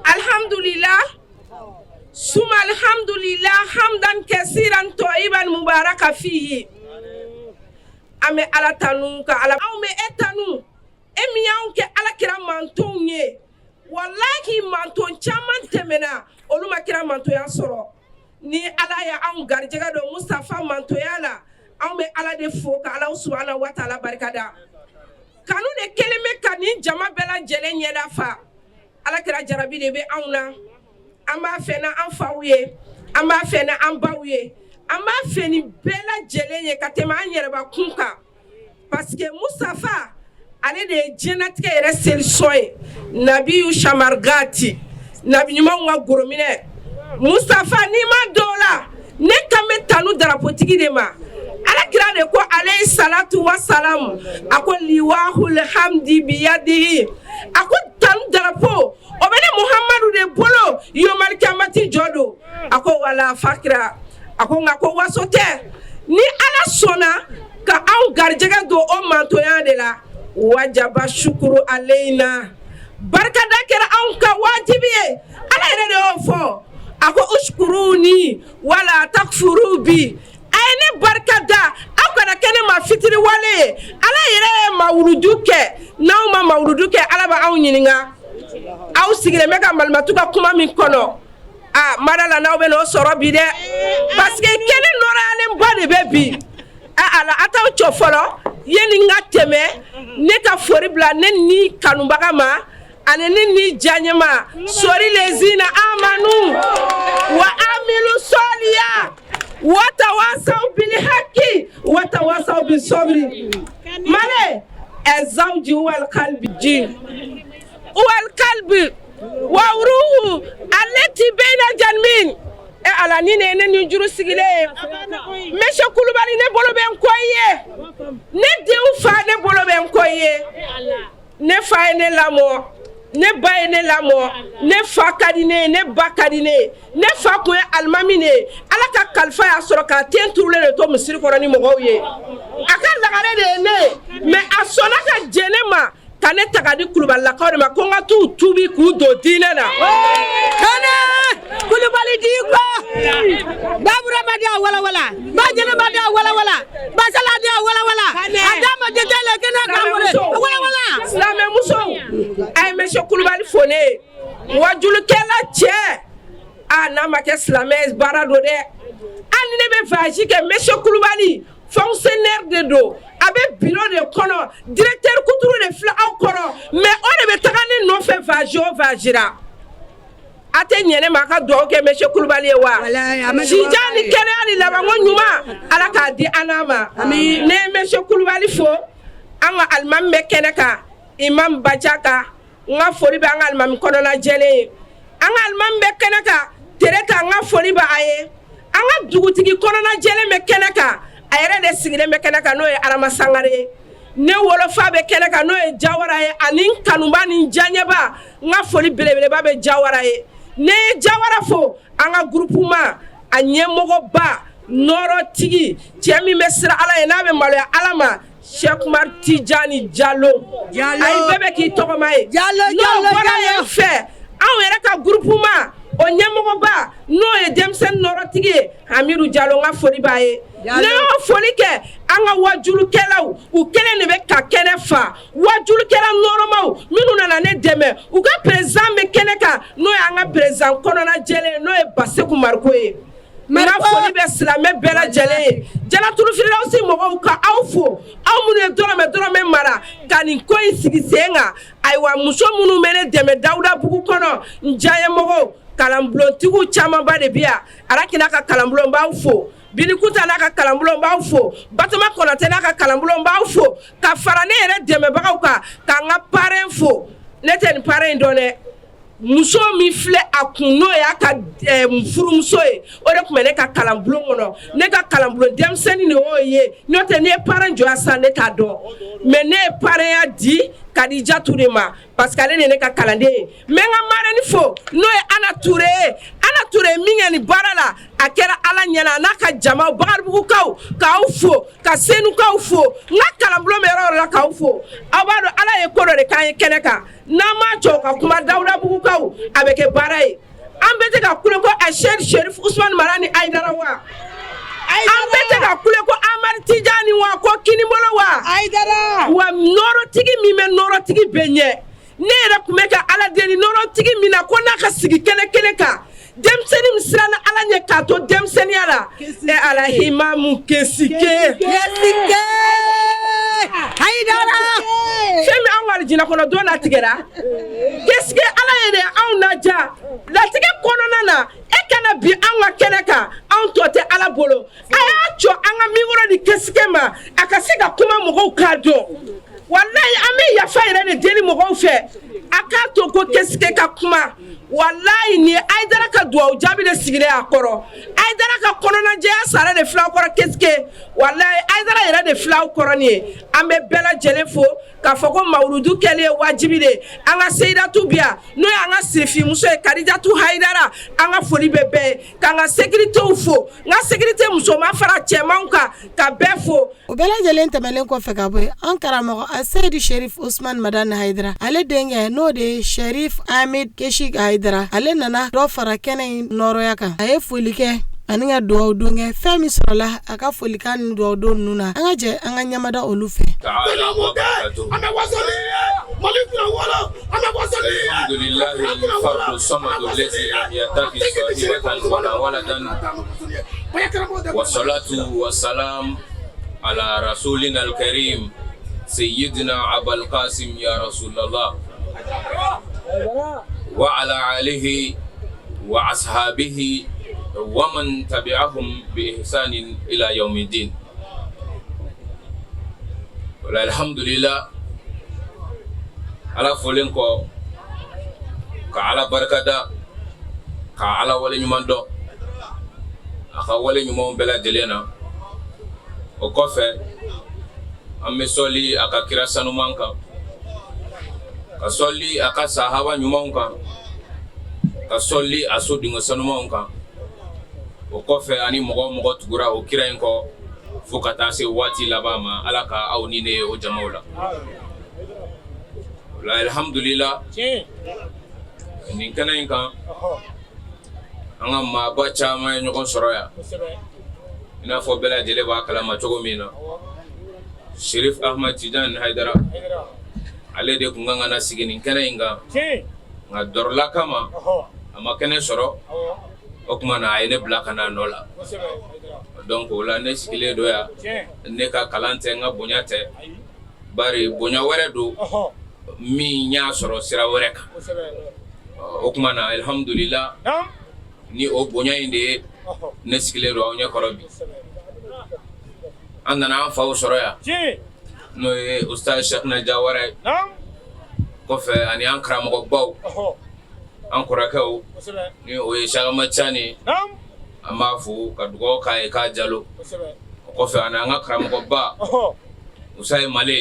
O: alhamdulillah summa alhamdulillah hamdan kasiran tayyiban mubaraka fihi an bɛ Ala tanu ka Ala anw bɛ e tanu e min y'anw kɛ Ala kira mantonw ye walahi manton caman tɛmɛna olu ma kira mantonya sɔrɔ ni Ala ye anw garijɛgɛ don Mustafa mantonya la anw bɛ Ala de fo ka Ala subahana wa taala barikada kanu de kɛlen bɛ ka nin jama bɛɛ lajɛlen ɲɛda fa Ala kira jarabi de bɛ anw na an b'a fɛ n'an faw ye an b'a fɛ n'an baw ye an b'a fɛ ni bɛɛ lajɛlen ye ka tɛmɛ an yɛrɛbakun kan parce que Mustafa ale de ye diɲɛnatigɛ yɛrɛ solution ye nabiyu samarigati nabi ɲumanw ka gorominɛ Mustafa n'i ma dɔw la ne kan bɛ tanu darapotigi de ma Ala kira de ko alayhi salatu wa salamu a ko liwahul hamdi biyadihi a ko tanu darapo o bɛ ne Muhamadu de bolo yomali kiamati jɔ don a ko wala fakira a ko nka ko waso tɛ ni Ala sɔnna ka anw garijɛgɛ don o mantonya de la wajaba sukuru aleyina barikada kɛra anw kan wajibi ye Ala yɛrɛ de y'o fɔ a ko uskuruni wala takfuru bi a ye ne barika da aw kana kɛ ne ma fitiriwale ye Ala yɛrɛ ye mawuludu kɛ n'aw ma mawuludu kɛ Ala bɛ aw ɲininka aw sigilen bɛ ka malimatu ka kuma min kɔnɔ aa ma da la n'aw bɛ n'o sɔrɔ bi dɛ parce que kɛnɛ nɔrɔyalenba de bɛ bi a ala a t'aw jɔ fɔlɔ yanni n ka tɛmɛ ne ka foli bila ne ni kanubaga ma ani ne ni diyaɲɛma sori lezina amanu wa amilu sɔliya wa tawasaw bil haki wa tawasaw bi sabri male ɛzawji wal kalbi ji wal kalbi wa ruhu alati bayna janmin e ala ni ne ne ni juru sigilen ye monsieur Kulubali ne bolo bɛ n kɔ i ye ne denw fa ne bolo bɛ n kɔ i ye ne fa ye ne lamɔ ne ba ye ne lamɔ ne fa ka di ne ye ne ba ka di ne ye ne fa tun ye alimami de ye ala ka kalifa y'a sɔrɔ k'a ten turulen de to misiri kɔrɔ ni mɔgɔw ye a ka lagare de ye ne ye mais a sɔnna ka jɛn ne ma ka ne ta ka di kulubalilakaw de ma ko n ka t'u tuubi k'u don diinɛ na.
P: Kane Kulubali di ko Baburama di a walawala Bajɛnɛba di a walawala Basala di a walawala a d'a ma jɛjɛ le kɛnɛ kan wele walawala.
O: Silamɛmusow a ye monsieur Kulubali fo ne ye wajulikɛla cɛ a n'a ma kɛ silamɛ baara don dɛ hali ni ne bɛ voyage kɛ monsieur Kulubali fonctionnaire de don a bɛ bureau de kɔnɔ directeur kuturu de filɛ aw kɔrɔ mais o de bɛ taga ne nɔfɛ voyage o voyage la a tɛ ɲɛ ne ma a ka dugawu kɛ monsieur Kulubali ye wa sijan ni kɛnɛya ni labanko ɲuman Ala k'a di an n'a ma ne ye monsieur Kulubali fo an ka alimami bɛ kɛnɛ kan imam Bajaka n ka foli bɛ an ka alimami kɔnɔna jɛlen ye an ka alimami bɛ kɛnɛ kan Tereta n ka foli bɛ a ye an ka dugutigi kɔnɔna jɛlen bɛ kɛnɛ kan a yɛrɛ de sigilen bɛ kɛnɛ kan n'o ye Arama Sangare ye Ne wolofa bɛ kɛnɛ kan, n'o ye Jawara ye, ani n kanuba ni diyaɲɛba. N ka foli belebeleba bɛ Jawara ye. Ne ye Jawara fo, an ka groupement a ɲɛmɔgɔba, nɔrɔtigi, cɛ min bɛ siran Ala ye, n'a bɛ maloya Ala ma, Cheikh Umar Tijani Jalo. Ayi, bɛɛ bɛ k'i tɔgɔma ye. N'o bɔra yen fɛ, anw yɛrɛ ka groupement o ɲɛmɔgɔba, n'o ye denmisɛnnin nɔrɔtigi ye, Amidu Jalo, n ka foli b'a ye. Ne y'o foli kɛ, an ka wajulukɛlaw, u kelen de bɛ ka kɛnɛ fa, wajulukɛla nɔrɔmaw minnu nana ne dɛmɛ, u ka président bɛ kɛnɛ kan, n'o y'an ka président kɔnɔna jɛlen, n'o ye Baseku Mariko ye. N ka foli bɛ silamɛ bɛɛ lajɛlen ye. Janatulu Firidawusi mɔgɔw, ka aw fo, aw minnu ye dɔrɔmɛ dɔrɔmɛ mara ka nin ko in sigi sen kan. Ayiwa, muso minnu bɛ ne dɛmɛ Dawudabugu kɔnɔ, n diyanyemɔgɔw, kalanbulontigiw camanba de bɛ yan. Arakina ka kalanbulon b'aw fo, Bilikuta n'a ka kalanbulon b'aw fo, Batoma Kɔnatɛ n'a ka kalanbulon b'aw fo, ka fara ne yɛrɛ dɛmɛbagaw kan, k'an ka parrain fo. Ne tɛ nin parrain in dɔn dɛ. Muso min filɛ a kun, n'o y'a ka furumuso ye, o de tun bɛ ne ka kalanbulon kɔnɔ. Ne ka kalanbulon denmisɛnnin de y'o ye. N'o tɛ, ne ye parrain jɔ sisan, ne t'a dɔn, mais ne ye parrain ya di Kadijatu de ma, parce que ale de ye ne ka kalanden ye. N bɛ n ka marraine fo, n'o ye Ana Ture ye. Ana Ture ye min kɛ nin baara la, a kɛra Ala ɲɛna, a n'a ka jama. Bakaribugukaw, k'aw fo, ka Senukaw fo, n ka kalanbulon bɛ yɔrɔ o yɔrɔ la, k'aw fo. Aw b'a dɔn, Ala ye ko dɔ de k'an ye kɛnɛ kan, n'an m'a jɔ ka kuma Dawudabugukaw, a bɛ kɛ baara ye. An bɛ se ka kule ko a Sɛki Serif Usumani Marani Ayidara wa, an bɛ se ka kule ko Amadu Tijani wa, ko kinibolo wa, wa nɔrɔtigi min bɛ nɔrɔtigi bɛɛ ɲɛ. Ne yɛrɛ tun bɛ ka Ala deli nɔrɔtigi min na, ko n'a ka sigi kɛnɛ kelen kan, denmisɛnnin min siranna Ala ɲɛ k'a to denmisɛnninya la, e Ala, himamu kesike Hayidara, fɛn min anw ka alijinɛ kɔnɔ don latigɛra, kesike Ala ye de anw naja latigɛ kɔnɔna na. E kana bi anw ka kɛnɛ kan, anw tɔ tɛ Ala bolo. A y'a jɔ an ka micro di kesike ma, a ka se ka kuma mɔgɔw k'a dɔn. Walayi, an bɛ yafa yɛrɛ de deli mɔgɔw fɛ, a k'a to ko kesike ka kuma. Walayi, nin ye Ayidara ka dugawu jaabi de sigilen a kɔrɔ. Ayidara ka kɔnɔnajɛya sara de filɛ aw kɔrɔ kesike. Walayi, Ayidara yɛrɛ de filɛ aw kɔrɔ nin ye. An bɛ bɛɛ lajɛlen fo k'a fɔ ko mawuludu kɛlen ye wajibi de. An ka seyidatu bi yan, n'o y'an ka sirifinmuso ye, Kadijatu Hayidara, an ka foli bɛ bɛɛ ye. K'an ka sécuritéw fo, n ka sécurité musoman fara cɛmanw kan, ka bɛɛ fo.
B: O bɛɛ lajɛlen tɛmɛnen kɔfɛ ka bɔ yen, an karamɔgɔ Aseyidu Sherif Usman Madani Hayidara, ale denkɛ, n'o de ye Sherif Hamid Keshik Hayidara, ale nana dɔ fara kɛnɛ in nɔrɔya kan. A ye foli kɛ ani ka dugawu don kɛ. Fɛn min sɔrɔla a ka folikan ni dugawu don ninnu na, an ka jɛ an ka ɲɛmada olu fɛ.
Q: Wasalatu wasalam ala rasulina alkarim sayyidina Abal Qasim ya Rasulallah wa ala alihi wa ashabihi wa man tabi'ahum bi ihsanin ila yawmiddin. Alhamdulillah, Ala folen kɔ ka Ala barikada, ka Ala wale ɲuman dɔn a ka wale ɲumanw bɛɛ lajɛlen na. O kɔfɛ, an bɛ sɔli a ka kira sanuman kan, ka sɔli a ka sahaba ɲumanw kan, ka sɔli a so denkɛ sanumanw kan. O kɔfɛ, ani mɔgɔ o mɔgɔ tugura o kira in kɔ fo ka taa se waati laban ma, Ala ka aw ni ne ye o jamaw la. O la, alhamdulila, nin kɛnɛ in kan, an ka maaba caman ye ɲɔgɔn sɔrɔ yan. I n'a fɔ bɛɛ lajɛlen b'a kalama cogo min na, Sherif Ahmad Tijani Hayidara, ale de tun kan ka na sigi nin kɛnɛ in kan, nka dɔrɔla kama a ma kɛnɛ sɔrɔ. O tuma na, a ye ne bila ka na a nɔ la. Donc o la, ne sigilen don yan. Ne ka kalan tɛ, n ka bonya tɛ, bari bonya wɛrɛ don min y'a sɔrɔ sira wɛrɛ kan. O tuma na, alhamdulila, ni o bonya in de ye, ne sigilen don aw ɲɛ kɔrɔ bi. An nana an faw sɔrɔ yan, n'o ye Ustaz Cheikhna Jawara ye, kɔfɛ ani an karamɔgɔbaw, an kɔrɔkɛw, ni o ye Cheick Cani, an b'a fo ka dugawu k'a ye k'a jalo. O kɔfɛ, ani an ka karamɔgɔba Musa ye Male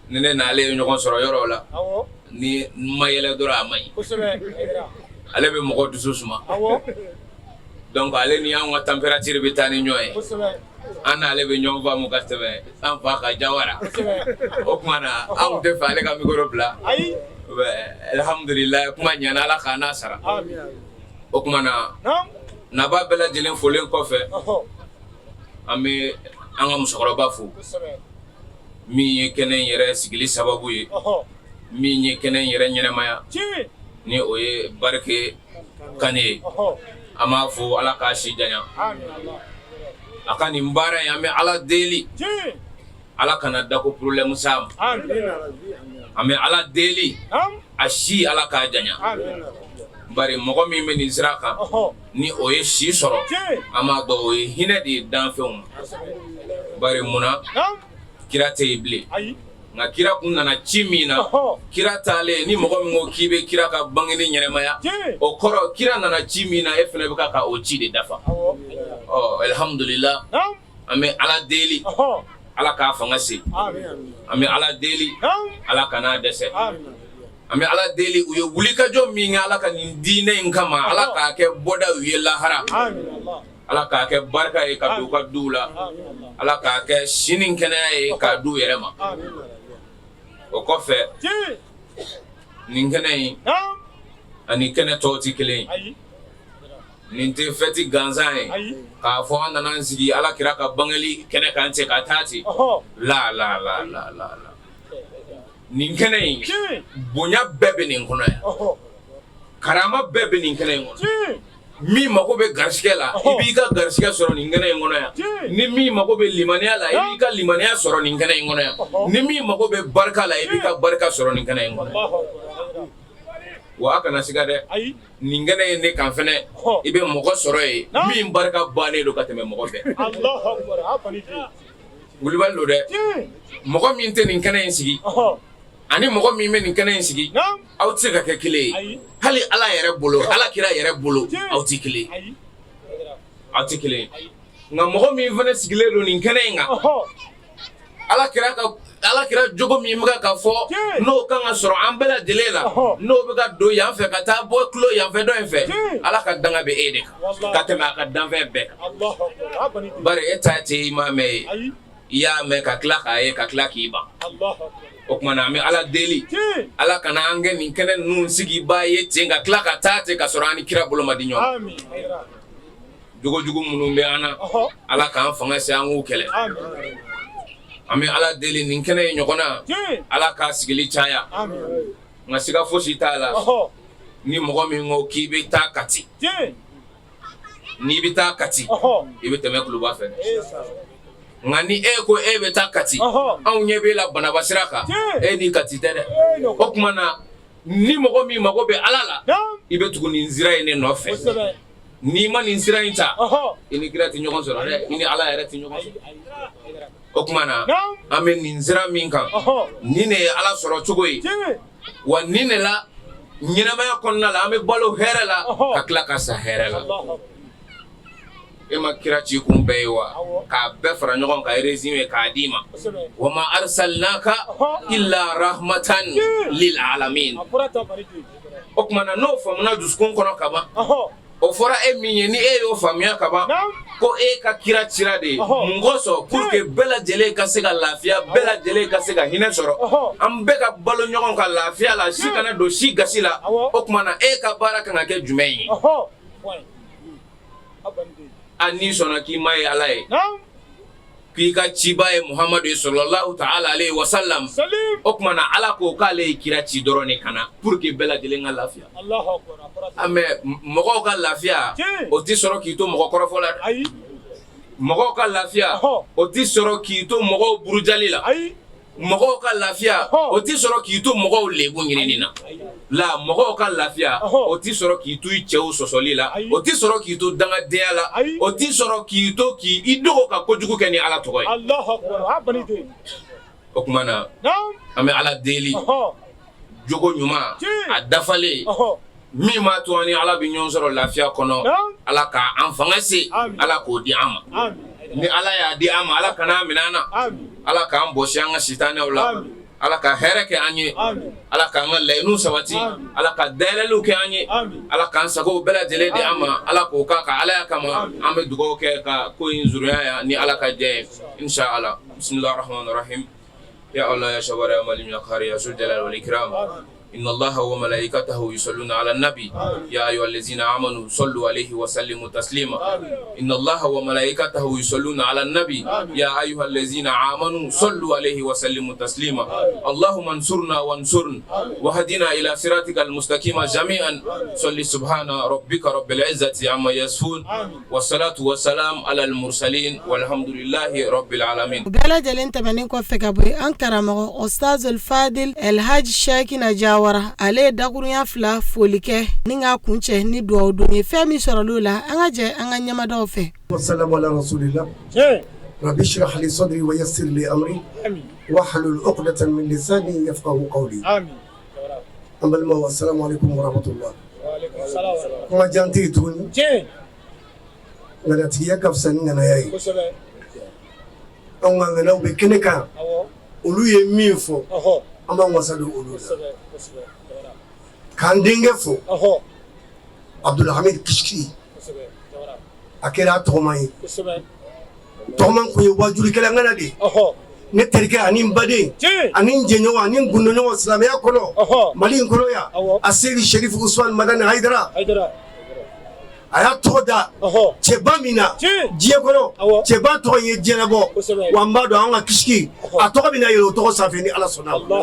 Q: ni ne n'ale ye ɲɔgɔn sɔrɔ yɔrɔ la ni n ma yɛlɛ dɔrɔn a man ɲi ale bɛ mɔgɔ dusu suma donc ale ni anw ka température bɛ taa ni ɲɔgɔn ye an n'ale bɛ ɲɔgɔn faamu ka tɛmɛ an fa ka jawara o tuma na anw tɛ fɛ ale ka micro bila alhamdulillah kuma ɲɛna Ala k'an n'a sara o tuma na nabaa bɛɛ lajɛlen folen kɔfɛ an bɛ an ka musokɔrɔba fo min ye kɛnɛ in yɛrɛ sigili sababu ye min ye kɛnɛ in yɛrɛ ɲɛnamaya ni o ye Barike Kane ye an b'a fo Ala k'a si janya a ka nin baara in an bɛ Ala deli Ala kana dako problème s'a ma an bɛ Ala deli a si Ala k'a janya bari mɔgɔ min bɛ nin sira kan ni o ye si sɔrɔ an b'a dɔn o ye hinɛ de ye danfɛnw ma bari munna kira tɛ yen bilen nka kira kun nana ci min na kira taalen ni mɔgɔ min ko k'i bɛ kira ka bangeni ɲɛnamaya o kɔrɔ kira nana ci min na e fana bɛ ka o ci de dafa ɔ alihamudulila an bɛ ala deli ala k'a fanga se an bɛ ala deli ala kan'a dɛsɛ an bɛ ala deli u ye wulikajɔ min kɛ ala ka nin diinɛ in kama ala k'a kɛ bɔda u ye lahara ala k'a kɛ barika ye ka don u ka duw la ala k'a kɛ si ni kɛnɛya ye k'a d'u yɛrɛ ma o kɔfɛ nin kɛnɛ in ani kɛnɛ tɔw tɛ kelen ye nin tɛ fɛti gansan ye k'a fɔ an nana an sigi ala kira ka bangeli kɛnɛ kan ten ka taa ten la la la la la la nin kɛnɛ in bonya bɛɛ bɛ nin kɔnɔ yan karama bɛɛ bɛ nin kɛnɛ in kɔnɔ min mago bɛ garisɛgɛ la i b'i ka garisɛgɛ sɔrɔ nin kɛnɛ in kɔnɔ yan ni min mago bɛ limaniya la i b'i ka limaniya sɔrɔ nin kɛnɛ in kɔnɔ yan ni min mago bɛ barika la i b'i ka barika sɔrɔ nin kɛnɛ in kɔnɔ yan wa a kana siga dɛ nin kɛnɛ in de kan fɛnɛ i bɛ mɔgɔ sɔrɔ yen min barika bannen don ka tɛmɛ mɔgɔ bɛɛ wulibali don dɛ mɔgɔ min tɛ nin kɛnɛ in sigi ani mɔgɔ min bɛ nin kɛnɛ in sigi aw tɛ se ka kɛ kelen ye hali ala yɛrɛ bolo ala kira yɛrɛ bolo aw tɛ kelen ye aw tɛ kelen ye nka mɔgɔ min fana sigilen don nin kɛnɛ in kan ala kira ka ala kira jogo min bɛ ka fɔ n'o kan ka sɔrɔ an bɛɛ lajɛlen la n'o bɛ ka don yan fɛ ka taa bɔ tulo yan fɛ dɔ in fɛ ala ka danga bɛ e de kan ka tɛmɛ a ka danfɛn bɛɛ kan bari e ta tɛ i m'a mɛn ye i y'a mɛn ka tila k'a ye ka tila k'i ban o tuma na an bɛ ala deli ala kana an kɛ nin kɛnɛ ninnu sigibaa ye ten ka tila ka taa ten ka sɔrɔ an ni kira bolo ma di ɲɔgɔn ma jogojugu minnu bɛ an na ala k'an fanga se an k'u kɛlɛ an bɛ ala deli nin kɛnɛ in ɲɔgɔn na ala k'a sigili caya nka siga fosi t'a la ni mɔgɔ min ko k'i bɛ taa Kati n'i bɛ taa Kati i bɛ tɛmɛ Kuluba fɛ nka ni e ko e bɛ taa Kati anw ɲɛ b'e la Banaba sira kan e ni Kati tɛ dɛ o tuma na ni mɔgɔ min mago bɛ ala la i bɛ tugu nin sira in de nɔfɛ n'i ma nin sira in ta i ni kira tɛ ɲɔgɔn sɔrɔ dɛ i ni ala yɛrɛ tɛ ɲɔgɔn sɔrɔ o tuma na an bɛ nin sira min kan nin de ye ala sɔrɔ cogo ye wa nin de la ɲɛnamaya kɔnɔna la an bɛ balo hɛrɛ la ka tila ka sa hɛrɛ la e ma kira ci kun bɛɛ ye wa k'a bɛɛ fara ɲɔgɔn kan résumé k'a d'i ma wa ma arsalnaka illa rahmatan lil alamin o tuma na n'o faamuna dusukun kɔnɔ ka ban o fɔra e min ye ni e y'o faamuya ka ban ko e ka kira cira de ye mun kosɔn pour que bɛɛ lajɛlen ka se ka lafiya bɛɛ lajɛlen ka se ka hinɛ sɔrɔ an bɛɛ ka balo ɲɔgɔn kan lafiya la si kana don si gasi la o tuma na e ka baara kan ka kɛ jumɛn ye a n'i sɔnna k'i ma ye ala ye k'i ka ciba ye muhamadu ye sallallahu ta'ala alayhi wa sallam o tuma na ala ko k'ale ye kira ci dɔrɔn de ka na pour que bɛɛ lajɛlen ka lafiya mais mɔgɔw ka lafiya o tɛ sɔrɔ k'i to mɔgɔ kɔrɔfɔ la dɛ mɔgɔw ka lafiya o tɛ sɔrɔ k'i to mɔgɔw burujali la mɔgɔw ka lafiya o tɛ sɔrɔ k'i to mɔgɔw lebu ɲinini na la mɔgɔw ka lafiya o tɛ sɔrɔ k'i to i cɛw sɔsɔli la o tɛ sɔrɔ k'i to dangadenya la o tɛ sɔrɔ k'i to k'i dogo ka kojugu kɛ ni ala tɔgɔ ye o tuma na an bɛ ala deli jogo ɲuman a dafalen. Min b'a to an ni Ala bɛ ɲɔgɔn sɔrɔ lafiya kɔnɔ, Ala ka an fanga se, Ala k'o di an ma, ni Ala y'a di an ma, Ala kana a minɛ an na, Ala k'an bɔsi an ka sitanɛw la, Ala ka hɛrɛ kɛ an ye, Ala k'an ka laɲiniw sabati, Ala ka dayɛlɛliw kɛ an ye, Ala k'an sagow bɛɛ lajɛlen di an ma, Ala k'o k'a ka Alaya kama, an bɛ dugawu kɛ ka ko in surunya yan ni Ala ka jɛn ye, insha Allah, bisimilahi rahmani rahim ya Allah ya jabbar ya malik ya qahar ya zul jalali wal ikram إن الله وملائكته يصلون على النبي يا أيها الذين آمنوا صلوا عليه وسلموا تسليما إن الله وملائكته يصلون على النبي يا أيها الذين آمنوا صلوا عليه وسلموا تسليما اللهم انصرنا وانصرنا وهدنا إلى صراطك المستقيم جميعا صل سبحان ربك رب العزة عما يصفون والصلاة والسلام على المرسلين والحمد لله رب العالمين.
B: O bɛɛ lajɛlen tɛmɛnen kɔfɛ ka bɔ yen, an karamɔgɔ Ustazul Fadil Elhaji Shakina Jawara, ale ye dakurunya fila foli kɛ ni k'a kuncɛ ni dugawu don ye. Fɛn min sɔrɔla o la, an ka jɛ an ka ɲɛmadaw fɛ.
R: والسلام على رسول الله رب اشرح لي صدري ويسر لي امري واحلل عقدة من لساني يفقهوا قولي. An balimaw, assalamu alaikum warahmatullah. Kuma jan tɛ yen tuguni. Ŋanatigiya ka fisa ni ŋanaya ye. Anw ka ŋanaw bɛ kɛnɛ kan, olu ye min fɔ, an b'an wasa don olu la k'an denkɛ fo, Abdulhamid Kishki. A kɛra a tɔgɔma ye, tɔgɔma kun ye wajulikɛla ŋana de ye. Ne terikɛ ani n baden ani n jɛɲɔgɔn ani n gundɔɲɔgɔn silamɛya kɔnɔ, Mali in kɔnɔ yan, a Seyidi Sherif Usman Madani Hayidara, a y'a tɔgɔ da cɛba min na diɲɛ kɔnɔ, cɛba tɔgɔ ye diɲɛbɔ wa. N b'a dɔn an ka Kishki, a tɔgɔ bɛna yɛlɛ o tɔgɔ sanfɛ ni Ala sɔnna a ma.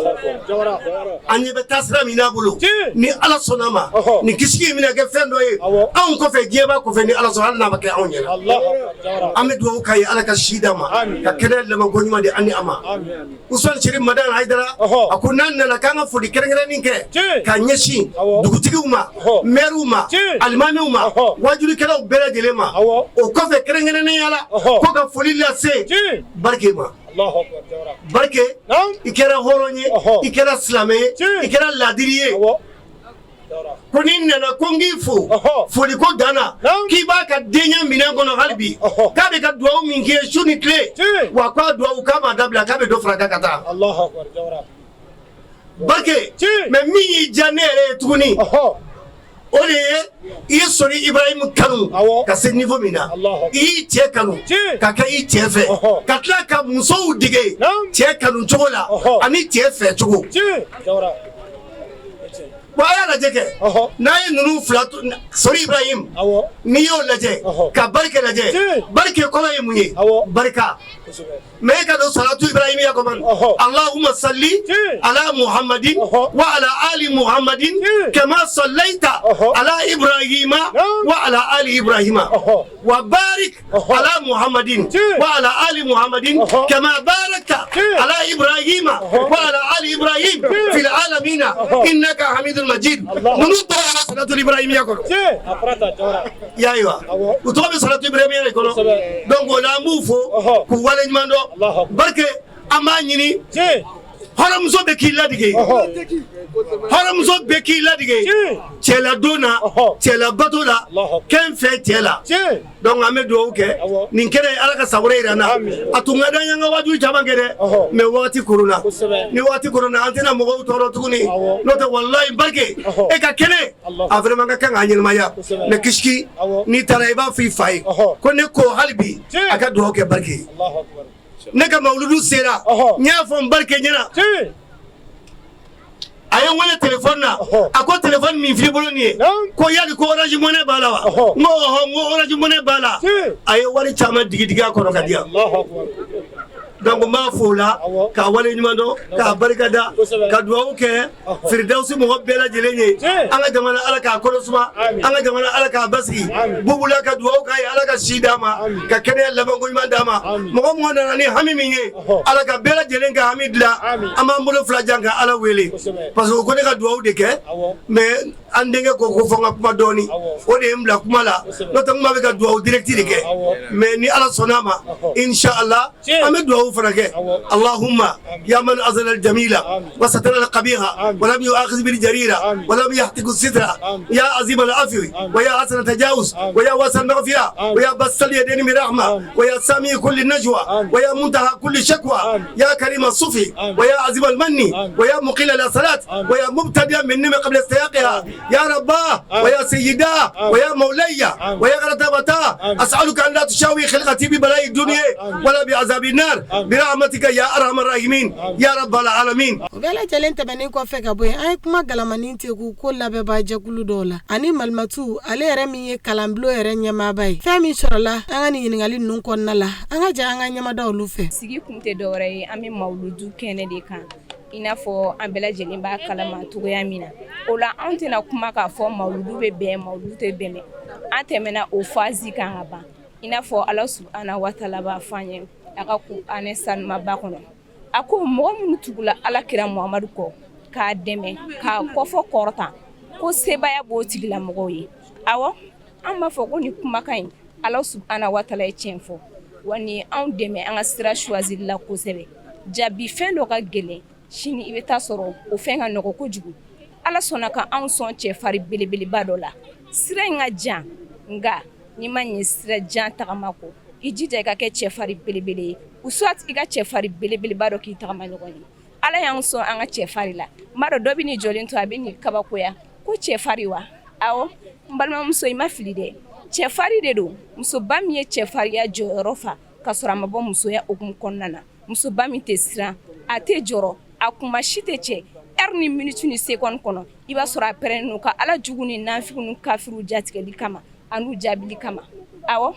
R: An ɲɛ bɛ taasira min n'a bolo, ni Ala sɔnna a ma, nin Kishki in bɛna kɛ fɛn dɔ ye anw kɔfɛ, diɲɛba kɔfɛ, ni Ala sɔnna, hali n'a ma kɛ anw ɲɛna. An bɛ dugawu k'a ye, Ala ka si d'a ma, ka kɛnɛya labanko ɲuman di an ni a ma. Usman Sherif Madani Hayidara, a ko n'an nana k'an ka foli kɛrɛnkɛrɛnnin kɛ ka ɲɛsin dugutigiw ma, maires ma, alimamiw ma, wajulikɛlaw bɛɛ lajɛlen ma. O kɔfɛ, kɛrɛnkɛrɛnnenya la, ko ka foli lase Barike ma. Barike, i kɛra hɔrɔn ye, i kɛra silamɛ ye, i kɛra ladiri ye. Ko n'i nana ko n k'i fo, foliko danna, k'i b'a ka denya minɛn kɔnɔ hali bi, k'a bɛ ka dugawu min k'i ye su ni tile, wa k'a dugawu k'a m'a dabila, k'a bɛ dɔ fara kan ka taa. Barike, mais min y'i diya ne yɛrɛ ye tuguni, o de ye i ye Sori Ibrahim kanu ka se niveau min na, i y'i cɛ kanu ka kɛ i cɛ fɛ, ka tila ka musow dege cɛ kanu cogo la ani cɛ fɛ cogo. Bon, a y'a lajɛ kɛ, n'a ye ninnu fila, Sori Ibrahim, n'i y'o lajɛ ka Barike lajɛ, Barike kɔrɔ ye mun ye? Barika. Mais e ka don salatu ibrahimiya kɔnɔ, allahumma salli ala muhammadin wa ala ali muhammadin kama sallaita ala ibrahima wa ala ali ibrahima wa barik ala muhammadin wa ala ali muhammadin kama barakta ala ibrahima wa ala ali ibrahim fil alamina innaka hamidul majid. Ninnu tɔgɔ bɛ salatu ibrahimiya kɔnɔ. I y'a ye wa? U tɔgɔ bɛ salatu ibrahimiya de kɔnɔ. Donc o la, an b'u fo k'u waleɲuman dɔn. Barike, an b'a ɲini hɔrɔnmuso bɛ k'i ladege, hɔrɔnmuso bɛ k'i ladege cɛladon na, cɛlabato la, kɛn fɛ cɛ la. Donc an bɛ dugawu kɛ nin kɛnɛ ye, Ala ka san wɛrɛ yira an na. A tun ka d'an ye an ka waajuli caman kɛ dɛ, mais waati koronna, ni waati koronna, an tɛna mɔgɔw tɔɔrɔ tuguni. N'o tɛ, walayi Barike, e ka kɛnɛ, a vraiment ka kan k'a ɲɛnamaya. Mais Kishki, n'i taara, i b'a fɔ i fa ye ko ne ko hali bi a ka dugawu kɛ Barike ye. Ne ka mawuludu sera, n y'a fɔ n Barike ɲɛna, a ye n wele téléphone na, a ko téléphone min filɛ i bolo nin ye, ko yali ko Orange Money b'a la wa? N ko ɔhɔ, n ko Orange Money b'a la. A ye wari caman digi digi a kɔnɔ ka di yan. Donc n b'a fo o la k'a wale ɲuman dɔn, k'a barika da, ka dugawu kɛ Firidawusi mɔgɔ bɛɛ lajɛlen ye. An ka jamana, Ala k'a kɔnɔ suma. An ka jamana, Ala k'a basigi. Bubula, ka dugawu k'a ye, Ala ka si d'a ma, ka kɛnɛya labanko ɲuman d'a ma. Mɔgɔ mɔgɔ nana ni hami min ye, Ala ka bɛɛ lajɛlen ka hami dilan. An b'an bolo fila jan ka Ala wele, parce que ko ne ka dugawu de kɛ. Mais an denkɛ ko ko fɔ n ka kuma dɔɔni, o de ye n bila kuma la. N'o tɛ, n kuma bɛ ka dugawu direct de kɛ. Mais ni Ala sɔnna a ma, inshallah, an bɛ dugawu. duwawu fana kɛ. Allahumma ya man azala al-jamila wa satara al-qabiha wa lam yu'akhidh bil jarira wa lam yahtiku sitra ya azim al-afwi wa ya hasan al-tajawuz wa ya wasi al-maghfira wa ya basal yadayn bi rahma wa ya sami kulli najwa wa ya muntaha kulli shakwa ya karim as-sufi wa ya azim al-manni wa ya muqil al-asalat wa ya mubtadi'a min nima qabla istiyaqiha ya rabbah wa ya sayyida wa ya mawlayya wa ya gharatabata as'aluka an la tushawi khilqati bi bala'i dunya wala bi azabi nar bi rahmatika ya arhamar rahimin ya rabbal alamin.
B: O bɛɛ lajɛlen tɛmɛnen kɔfɛ ka bɔ yen, an ye kuma galamanin teku ko labɛnbaa jɛkulu dɔw la ani Malimatu, ale yɛrɛ min ye kalanbulon yɛrɛ ɲɛmaaba ye. Fɛn min sɔrɔla an ka nin ɲininkali ninnu kɔnɔna la, an ka jɛ an ka ɲɛmada olu fɛ.
S: Sigi kun tɛ dɔwɛrɛ ye, an bɛ mawuludu kɛnɛ de kan, i n'a fɔ an bɛɛ lajɛlen b'a kalama cogoya min na. O la, anw tɛna kuma k'a fɔ mawuludu bɛ bɛn, mawuludu tɛ bɛn. An tɛmɛna o phase kan ka ban. I n'a fɔ Ala subahana wa taala b'a fɔ an ye a ka kuranɛ sanumaba kɔnɔ, a ko mɔgɔ minnu tugula Ala kira Muhamadu kɔ k'a dɛmɛ k'a kɔfɔ kɔrɔta, ko sebaaya b'o tigilamɔgɔw ye. Awɔ, an b'a fɔ ko ni kumakan in, Ala subahana wa taala ye tiɲɛ fɔ wa nin anw dɛmɛ an ka sira choisir la kosɛbɛ. Jabi fɛn dɔ ka gɛlɛn, sini i bɛ taa sɔrɔ o fɛn ka nɔgɔ kojugu. Ala sɔnna ka anw sɔn cɛfarin belebeleba dɔ la. Sira in ka jan, nka n'i ma ɲɛ sira jan tagama kɔ, i jija i ka kɛ cɛfarin belebele ye, ou soit i ka cɛfarin belebeleba dɔ k'i tagama ɲɔgɔn ye. Ala y'an sɔn an ka cɛfarin la. N b'a dɔn dɔ bɛ n'i jɔlen to, a bɛ n'i kabakoya ko cɛfarin wa? Awɔ, n balimamuso, i ma fili dɛ, cɛfarin de don. Musoba min ye cɛfarinya jɔyɔrɔ fa ka sɔrɔ a ma bɔ musoya hukumu kɔnɔna na, musoba min tɛ siran, a tɛ jɔrɔ, a kuma si tɛ cɛ heure ni minute ni seconde kɔnɔ, i b'a sɔrɔ a pɛrɛnnen don ka Ala jugu ni nafigiw ni kafiriw jatigɛli kama an'u jaabili kama. Awɔ,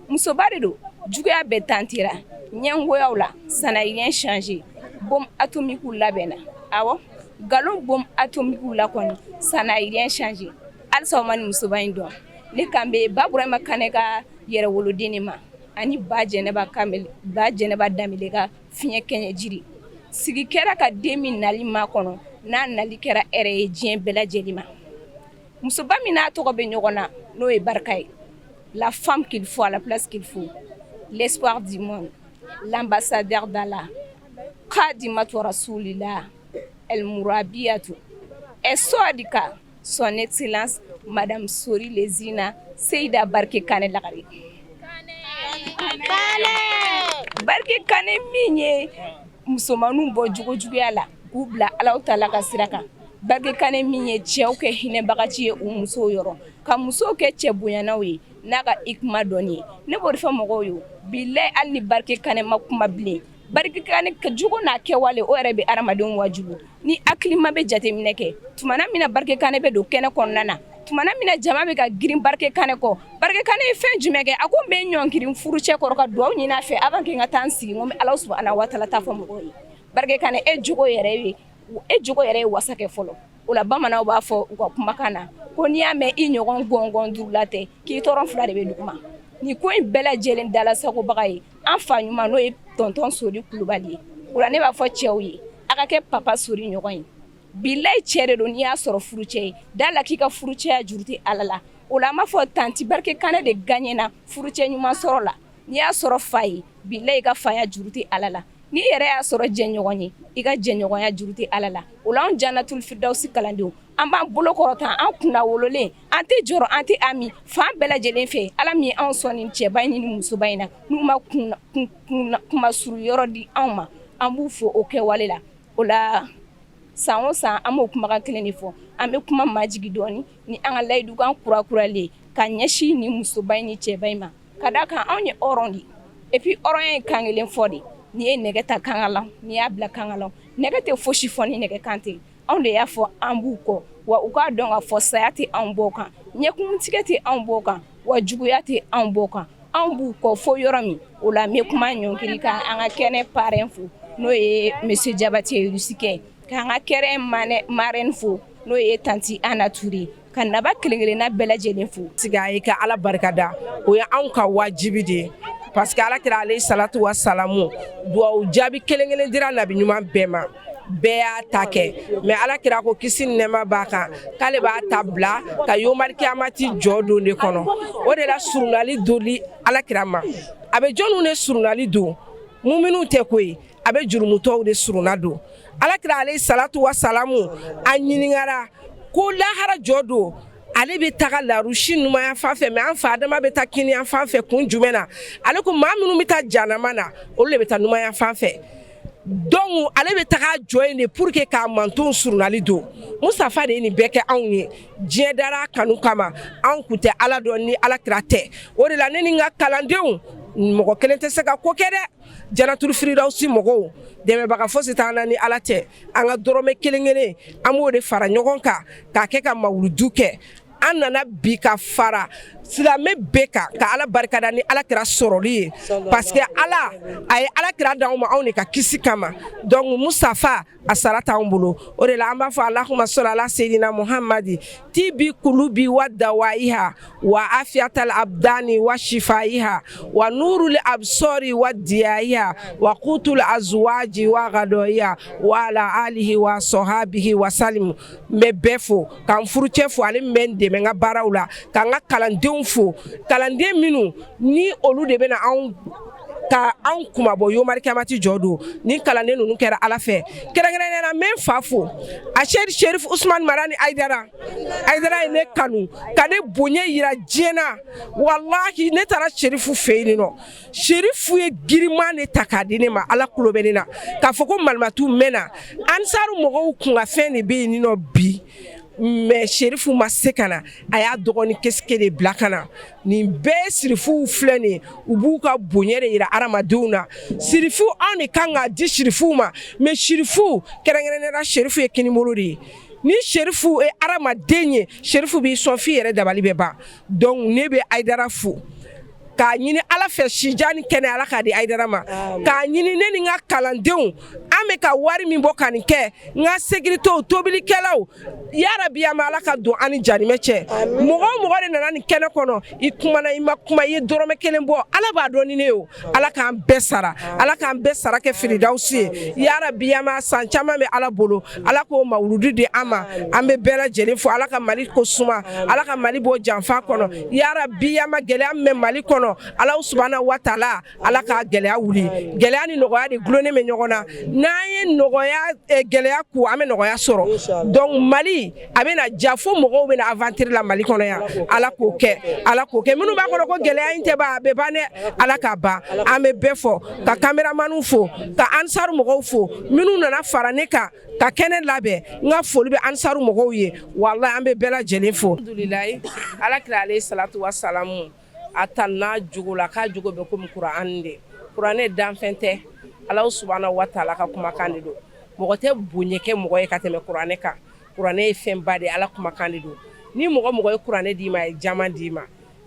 S: musoba de don. Juguya bɛɛ tantera ɲɛngoyaw la, ça n'a rien changé. Bombe atomique labɛnna, awɔ, nkalon bombe atomique la kɔni, ça n'a rien changé. Halisa o ma nin musoba in dɔn. Ne kan bɛ ba Burahima Kanɛ ka yɛrɛwoloden de ma, ani ba Jɛnɛba Kamele, ba Jɛnɛba Danbele ka fiɲɛ kɛɲɛ jiri. Sigi kɛra ka den min nali ma kɔnɔ, n'a nali kɛra hɛrɛ ye diɲɛ bɛɛ lajɛlen ma. Musoba min n'a tɔgɔ bɛ ɲɔgɔn na, n'o ye barika ye, la femme qu'il faut à la place qu'il faut, l'espoir du monde, l'ambassadeur d'Allah, Khadimatu Rasulillah, El Mourabiyatu Esodika, son excellence madame Sori Lezina Seyida Barke Kane Lagare. Barke Kane min ye musomaninw bɔ jogojuguya la k'u bila Alahu taala ka sira kan, Barke Kane min ye cɛw kɛ hinɛbagaci ye u musow yɔrɔ, ka musow kɛ cɛ bonyanaw ye n'a ka hikima dɔnni ye. Ne b'o de fɔ mɔgɔw ye, bilahi, hali ni Barke Kane ma kuma bilen, Barke Kane jogo n'a kɛwale, o yɛrɛ bɛ hadamadenw wajugu. Ni hakilima bɛ jateminɛ kɛ, tumana min na Barke Kane bɛ don kɛnɛ kɔnɔna na, tumana min na jama bɛ ka girin Barke Kane kɔ, Barke Kane ye fɛn jumɛn kɛ? A ko n bɛ ɲɔngirin furucɛ kɔrɔ ka dugawu ɲini a fɛ avant que n ka taa n sigi, n ko n bɛ Ala subahana wa taala ta fɔ mɔgɔw ye. Barke Kane, e jogo yɛrɛ ye, e jogo yɛrɛ ye wasa kɛ fɔlɔ. O la, bamananw b'a fɔ u ka kumakan na ko n'i y'a mɛn i ɲɔgɔn gɔngɔn duuru la tɛ, k'i tɔrɔ fila de bɛ dugu ma. Nin ko in bɛɛ lajɛlen dalasagobaga ye an fa ɲuman, n'o ye tonton Sori Kulubali ye. O la, ne b'a fɔ cɛw ye, a ka kɛ papa Sori ɲɔgɔn ye. Bilayi, cɛ de don. N'i y'a sɔrɔ furucɛ ye, da la k'i ka furucɛya juru tɛ Ala la. O la, an b'a fɔ tantie Barke Kane de gagnena furucɛ ɲuman sɔrɔ la. N'i y'a sɔrɔ fa ye, bilayi, i ka faya juru tɛ Ala la. N'i yɛrɛ y'a sɔrɔ jɛɲɔgɔn ye, i ka jɛɲɔgɔnya juru tɛ Ala la. O la, anw Janatul Firdausi kalandenw, an b'an bolo kɔrɔta, an kunna wololen, an tɛ jɔrɔ, an tɛ ami fan bɛɛ lajɛlen fɛ. Ala min ye anw sɔn nin cɛba in ni musoba in na, n'u ma kuma suru yɔrɔ di anw ma, an b'u fo o kɛwale la. O la, san o san, an b'o kumakan kelen de fɔ. An bɛ kuma majigi dɔɔni ni an ka layidukan kurakuralen ka ɲɛsin ni musoba in ni cɛba in ma, ka da kan anw ye hɔrɔn de. Et puis hɔrɔnya ye kan kelen fɔ de. N'i ye nɛgɛ ta kan la, n'i y'a bila kan la, nɛgɛ tɛ fosi fɔ ni nɛgɛ kan tɛ. Anw de y'a fɔ an b'u kɔ wa u k'a dɔn ka fɔ saya tɛ anw bɔ kan, ɲɛkuntigɛ tɛ anw bɔ kan, wa juguya tɛ anw bɔ kan. Anw b'u kɔ fo yɔrɔ min. O la, n bɛ kuma ɲɔngiri kan an ka kɛnɛ parrain fo, n'o ye monsieur Jabate Rusikɛ, k'an ka kɛnɛ marraine fo, n'o ye tantie Ana Touré, ka naba kelen-kelenna bɛɛ lajɛlen fo.
O: Sigi a ye ka Ala barikada, o ye anw ka wajibi de ye, parce que Ala kira alayhi salatu wa salamu, duwawu jaabi kelen kelen dira nabi ɲuman bɛɛ ma, bɛɛ y'a ta kɛ, mais Ala kira ko kisi ni nɛɛma b'a kan k'ale b'a ta bila ka yomali kiyamati jɔ don de kɔnɔ. O de la, surunali doli Ala kira ma, a bɛ jɔnniw de surunali don? Muminw tɛ koyi, a bɛ jurumutɔw de surunna don. Alakira alayhi salatu wa salamu, a ɲininkara ko lahara jɔ don, ale bɛ taga larusi numanya fan fɛ, mais an fa Adama bɛ taa kiniya fan fɛ kun jumɛn na? Ale ko maa minnu bɛ taa janama na, olu de bɛ taa numanya fan fɛ. Donc ale bɛ taga jɔ yen de pour que k'a manton surunali don. Mustafa de ye nin bɛɛ kɛ anw ye. Diɲɛ dara kanu kama, anw kun tɛ Ala dɔn ni Alakira tɛ. O de la ne ni n ka kalandenw, mɔgɔ kelen tɛ se ka ko kɛ dɛ. Janatul Firidawusi mɔgɔw, dɛmɛbaga fosi t'an na ni Ala tɛ. An ka dɔrɔmɛ kelen kelen, an b'o de fara ɲɔgɔn kan k'a kɛ ka mawuludu kɛ. An nana bi ka fara silamɛ bɛɛ kan ka Ala barikada ni Ala kira sɔrɔli ye, parce que Ala a ye Ala kira d'anw ma anw de ka kisi kama. Donc Mustafa a sara t'anw bolo. O de la an b'a fɔ Allahumma sɔli ala seyidina Muhamadi tibi kulubi wa dawaiha wa afiyatal abdani wa shifaiha wa nurul absori wa diyaiha wa kutul azwaji wa gadoiha wa ala alihi wa sɔhabihi wa salimu. N bɛ bɛɛ fo, ka n furucɛ fo, ale min bɛ n dɛmɛ n ka baaraw la, ka n ka kalandenw fo, kalanden minnu ni olu de bɛna anw ka anw kunmabɔ yomari kiamati jɔ don. Ni kalanden ninnu kɛra Ala fɛ, kɛrɛnkɛrɛnnenya la n bɛ n fa fo, a Seyidi Serif Usumani Marani Ayidara. Ayidara ye ne kanu ka ne bonya yira diɲɛ na. Walahi ne taara Serifu fɛ yen nɔ, Serifu ye giriman de ta k'a di ne ma. Ala tulo bɛ ne na k'a fɔ ko malimatu mɛnna Ansaru mɔgɔw kun ka fɛn de bɛ yen nɔ bi, mais Serifu ma se ka na, a y'a dɔgɔnin kesike de bila ka na. Nin bɛɛ sirifuw filɛ nin ye, u b'u ka bonya de yira hadamadenw na. Sirifu, anw de kan k'a di sirifuw ma, mais sirifu kɛrɛnkɛrɛnnenya la, Serifu ye kinibolo de ye. Ni Serifu ye hadamaden ye, Serifu b'i sɔn f'i yɛrɛ dabali bɛ ban. Donc ne bɛ Ayidara fo k'a ɲini Ala fɛ sijan ni kɛnɛ Ala k'a di Ayidara ma, k'a ɲini ne ni n ka kalandenw, an bɛ ka wari min bɔ ka nin kɛ, n ka sécuritéw, tobilikɛlaw, yarabi an bɛ Ala ka don an ni janimɛ cɛ. Mɔgɔ o mɔgɔ de nana nin kɛnɛ kɔnɔ, i kumana i ma kuma, i ye dɔrɔmɛ kelen bɔ, Ala b'a dɔn ni ne ye o. Ala k'an bɛɛ sara, Ala k'an bɛɛ sara kɛ Firidawusi ye. Yarabi an b'a san caman bɛ Ala bolo, Ala k'o mawuludu di an ma. An bɛ bɛɛ lajɛlen fo. Ala ka Mali ko suma, Ala ka Mali bɔ janfa kɔnɔ. Yarabi an ma gɛlɛya min bɛ Mali kɔnɔ, Ala subahana wa taala Ala ka gɛlɛya wuli. Gɛlɛya ni nɔgɔya de gulonnen bɛ ɲɔgɔn na. N'an ye nɔgɔya gɛlɛya ku, an bɛ nɔgɔya sɔrɔ. Donc Mali a bɛna ja fo mɔgɔw bɛna aventure la Mali kɔnɔ yan. Ala k'o kɛ, Ala k'o kɛ. Minnu b'a kɔnɔ ko gɛlɛya in tɛ ban, a bɛ ban dɛ, Ala k'a ban. An bɛ bɛɛ fo, ka caméramanw fo, ka Ansaru mɔgɔw fo, minnu nana fara ne kan ka kɛnɛ labɛn. N ka foli bɛ Ansaru mɔgɔw ye. Walahi an bɛ bɛɛ lajɛlen fo. Alhamdulilayi, Ala kira alayhi salatu wa salamu a tanuna jogo la, k'a jogo bɛ komi kuranɛ de. Kuranɛ danfɛn tɛ, Ala subahana wa taala ka kumakan de don. Mɔgɔ tɛ bonya kɛ mɔgɔ ye ka tɛmɛ kuranɛ kan. Kuranɛ ye fɛnba de ye, Ala kumakan de don. Ni mɔgɔ mɔgɔ ye kuranɛ d'i ma, a ye jaman d'i ma.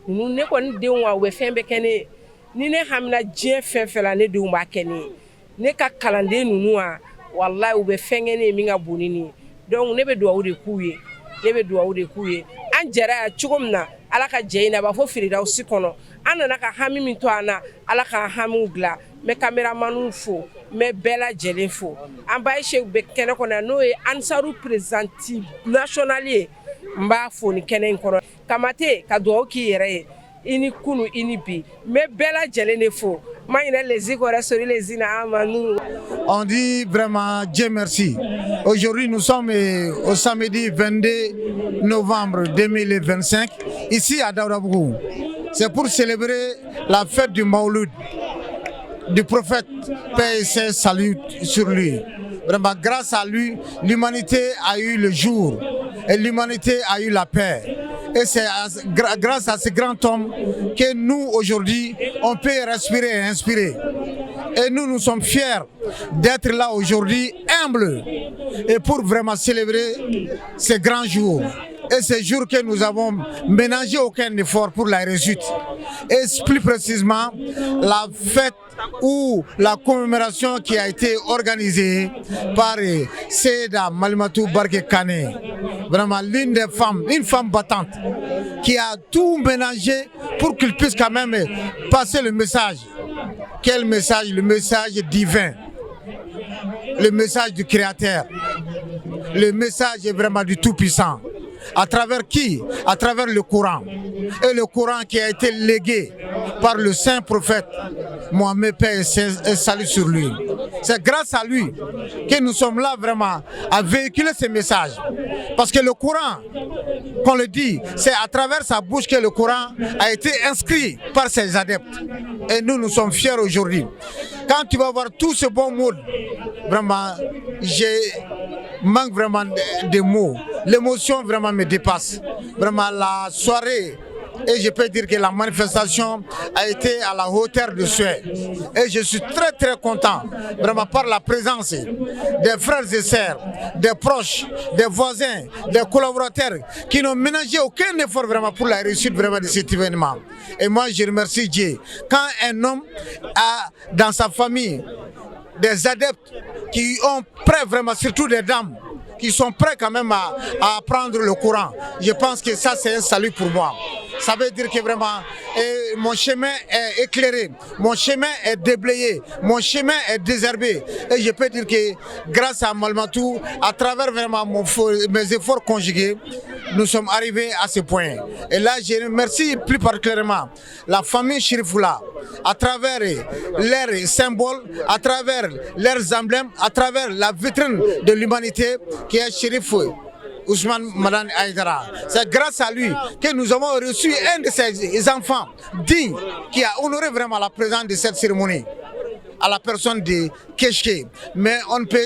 O: Ninnu ne kɔni denw wa, u bɛ fɛn bɛɛ kɛ ne ye. Ni ne hamina diɲɛ fɛn fɛn la, ne denw b'a kɛ ne ye. Ne ka kalanden ninnu wa, walahi u bɛ fɛn kɛ ne ye min ka bon ni nin ye. Donc ne bɛ dugawu de k'u ye, ne bɛ dugawu de k'u ye. An jɛra yan cogo min na, Ala ka jɛ in na, a b'a fɔ Firidawusi kɔnɔ. An nana ka hami min to an na, Ala k'an hamiw dilan. N bɛ caméramanw fo, n bɛ bɛɛ lajɛlen fo. An ba Ayiseku bɛ kɛnɛ kɔnɔ yan, n'o ye Ansaru présidente nationale ye, n b'a fo nin kɛnɛ in kɔnɔ. Kamate ka dugawu k'i yɛrɛ ye, i ni kunu i ni bi. N bɛ bɛɛ lajɛlen de fo. N ma ɲinɛ les kɔ sori les na amanu.
T: On dit vraiment Dieu merci. Aujourd'hui, nous sommes au samedi 22 novembre 2025, ici à Daoudabougou. C'est pour célébrer la fête du Maouloud, du prophète, paix et saint salut sur lui. Vraiment, grâce à lui, l'humanité a eu le jour et l'humanité a eu la paix. Et c'est grâce à ce grand homme que nous, aujourd'hui, on peut respirer et inspirer. Et nous, nous sommes fiers d'être là aujourd'hui, humbles, et pour vraiment célébrer ces grands jours. Et ces jours que nous avons ménagé aucun effort pour la réussite. Et plus précisément, la fête ou la commémoration qui a été organisée par Seyda Malimatou Barke Kane. Vraiment l'une des femmes, une femme battante, qui a tout ménagé pour qu'il puisse quand même passer le message. Quel message? Le message divin, le message du Créateur, le message est vraiment du Tout-Puissant. À travers qui? À travers le Coran. Et le Coran qui a été légué par le saint prophète Mohamed, paix et salut sur lui. C'est grâce à lui que nous sommes là vraiment à véhiculer ce message. Parce que le Coran, qu'on le dit, c'est à travers sa bouche que le Coran a été inscrit par ses adeptes. Et nous, nous sommes fiers aujourd'hui. Quand tu vas voir tout ce bon monde, vraiment, j'ai manque vraiment de mots. L'émotion vraiment me dépasse. Vraiment, la soirée, et je peux dire que la manifestation a été à la hauteur de souhait. Et je suis très très content, vraiment par la présence des frères et sœurs, des proches, des voisins, des collaborateurs qui n'ont ménagé aucun effort vraiment pour la réussite vraiment de cet événement. Et moi je remercie Dieu. Quand un homme a dans sa famille des adeptes qui ont prêt vraiment, surtout des dames, qui sont prêts quand même à apprendre le Coran. Je pense que ça, c'est un salut pour moi. Ça veut dire que vraiment, mon chemin est éclairé, mon chemin est déblayé, mon chemin est désherbé. Et je peux dire que grâce à Malmatou, à travers vraiment mes efforts conjugués, nous sommes arrivés à ce point. Et là, je remercie plus particulièrement la famille Chérifoula, à travers leurs symboles, à travers leurs emblèmes, à travers la vitrine de l'humanité qui est Chérif Ousmane Madani Aïdara. C'est grâce à lui que nous avons reçu un de ses enfants dignes qui a honoré vraiment la présence de cette cérémonie, à la personne de Keshke. Mais on ne peut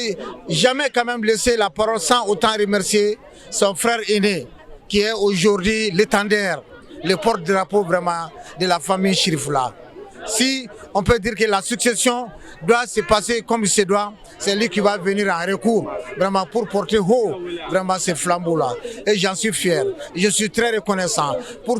T: jamais quand même laisser la parole sans autant remercier son frère aîné qui est aujourd'hui l'étendard, le porte-drapeau vraiment de la famille Chérifoula. Si on peut dire que la succession doit se passer comme il se doit, c'est lui qui va venir en recours vraiment pour porter haut vraiment ce flambeau-là. Et j'en suis fier. Je suis très reconnaissant pour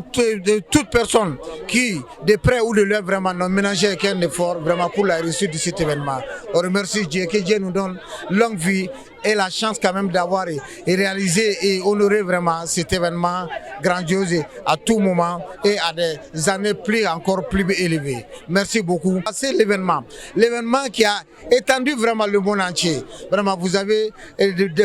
T: toute personne qui, de près ou de loin, vraiment n'ont ménagé aucun effort vraiment pour la réussite de cet événement. On remercie Dieu, que Dieu nous donne longue vie et la chance quand même d'avoir réalisé et honoré vraiment cet événement grandiose à tout moment et à des années plus encore plus élevées. Merci beaucoup. C'est l'événement qui a étendu vraiment le monde entier. Vraiment, vous avez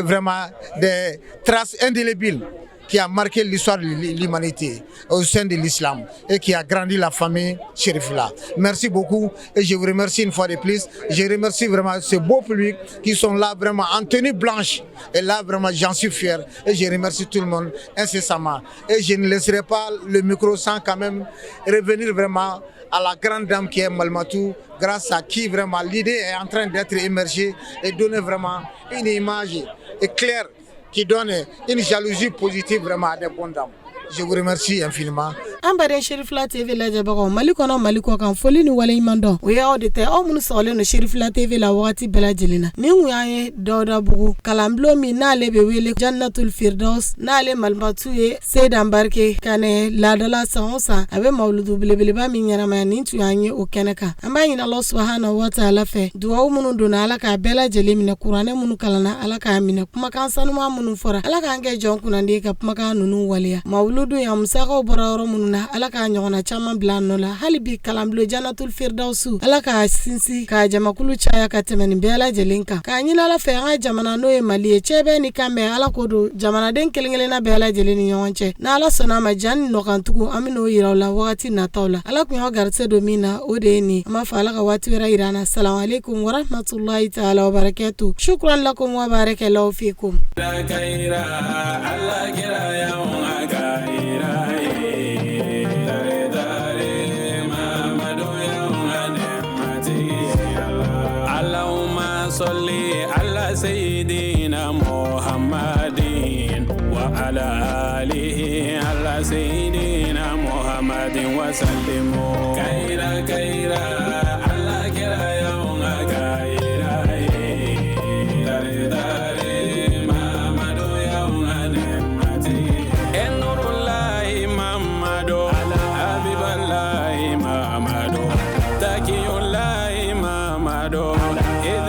T: vraiment des traces indélébiles qui a marqué l'histoire de l'humanité au sein de l'islam et qui a grandi la famille Chérifoula. Merci beaucoup et je vous remercie une fois de plus. Je remercie vraiment ce beau public qui sont là vraiment en tenue blanche. Et là vraiment j'en suis fier et je remercie tout le monde incessamment. Et je ne laisserai pas le micro sans quand même revenir vraiment à la grande dame qui est Malmatou, grâce à qui vraiment l'idée est en train d'être émergée et donner vraiment une image claire qui donne une jalousie positive vraiment à des bonnes dames. Je vous remercie infiniment.
B: An baden Cherifla TV lajɛbagaw, Mali kɔnɔ, Mali kɔ kan, foli ni waleɲuman dɔn o y'aw de tɛ, aw minnu sɔgɔlen don Cherifla TV la wagati bɛɛ lajɛlen na. Nin kun y'an ye Dawudabugu kalanbulon min n'ale bɛ wele Jannatul Firdaus, n'ale Malimatu ye Seyidan Barike Kanɛ laadala san o san a bɛ mawuludu belebeleba min ɲɛnamaya, nin tun y'an ye o kɛnɛ kan. An b'a ɲini Ala subahana wa taala fɛ, duwawu minnu donna Ala k'a bɛɛ lajɛlen minɛ, kuranɛ minnu kalanna Ala k'a minɛ, kumakan sanuman minnu fɔra Ala k'an kɛ jɔn kunnandi ka kumakan ninnu waleya. Mawuludu yan musakaw bɔra yɔrɔ minnu na, Ala k'a ɲɔgɔnna caman bila nɔ la. Hali bi kalanbulon Jannatul Firdausu, Ala k'a sinsin k'a jamakulu caya ka tɛmɛ nin bɛɛ lajɛlen kan. K'a ɲini Ala fɛ an ka jamana n'o ye Mali ye, cɛbɛn ni kanbɛn Ala ko don jamanaden kelen kelenna bɛɛ lajɛlen ni ɲɔgɔn cɛ. N'Ala sɔnna a ma, jan ni nɔkantugu an bɛn'o yira aw la wagati nataw la. Ala kun y'aw garisɛgɛ don min na, o de ye nin. An b'a fɔ Ala ka waati wɛrɛ yira an na. Salamu aleykum warahmatulahi taala wa barakatu. Shukran lakum wa barakallahu fikum.
A: صلي على سيدنا محمد وعلى آله على سيدنا محمد وسلم. كيرا كيرا على كيرا يوم كيرا داري داري محمد يوم نعمتي النور الله محمد حبيب الله محمد تقي الله محمد إذ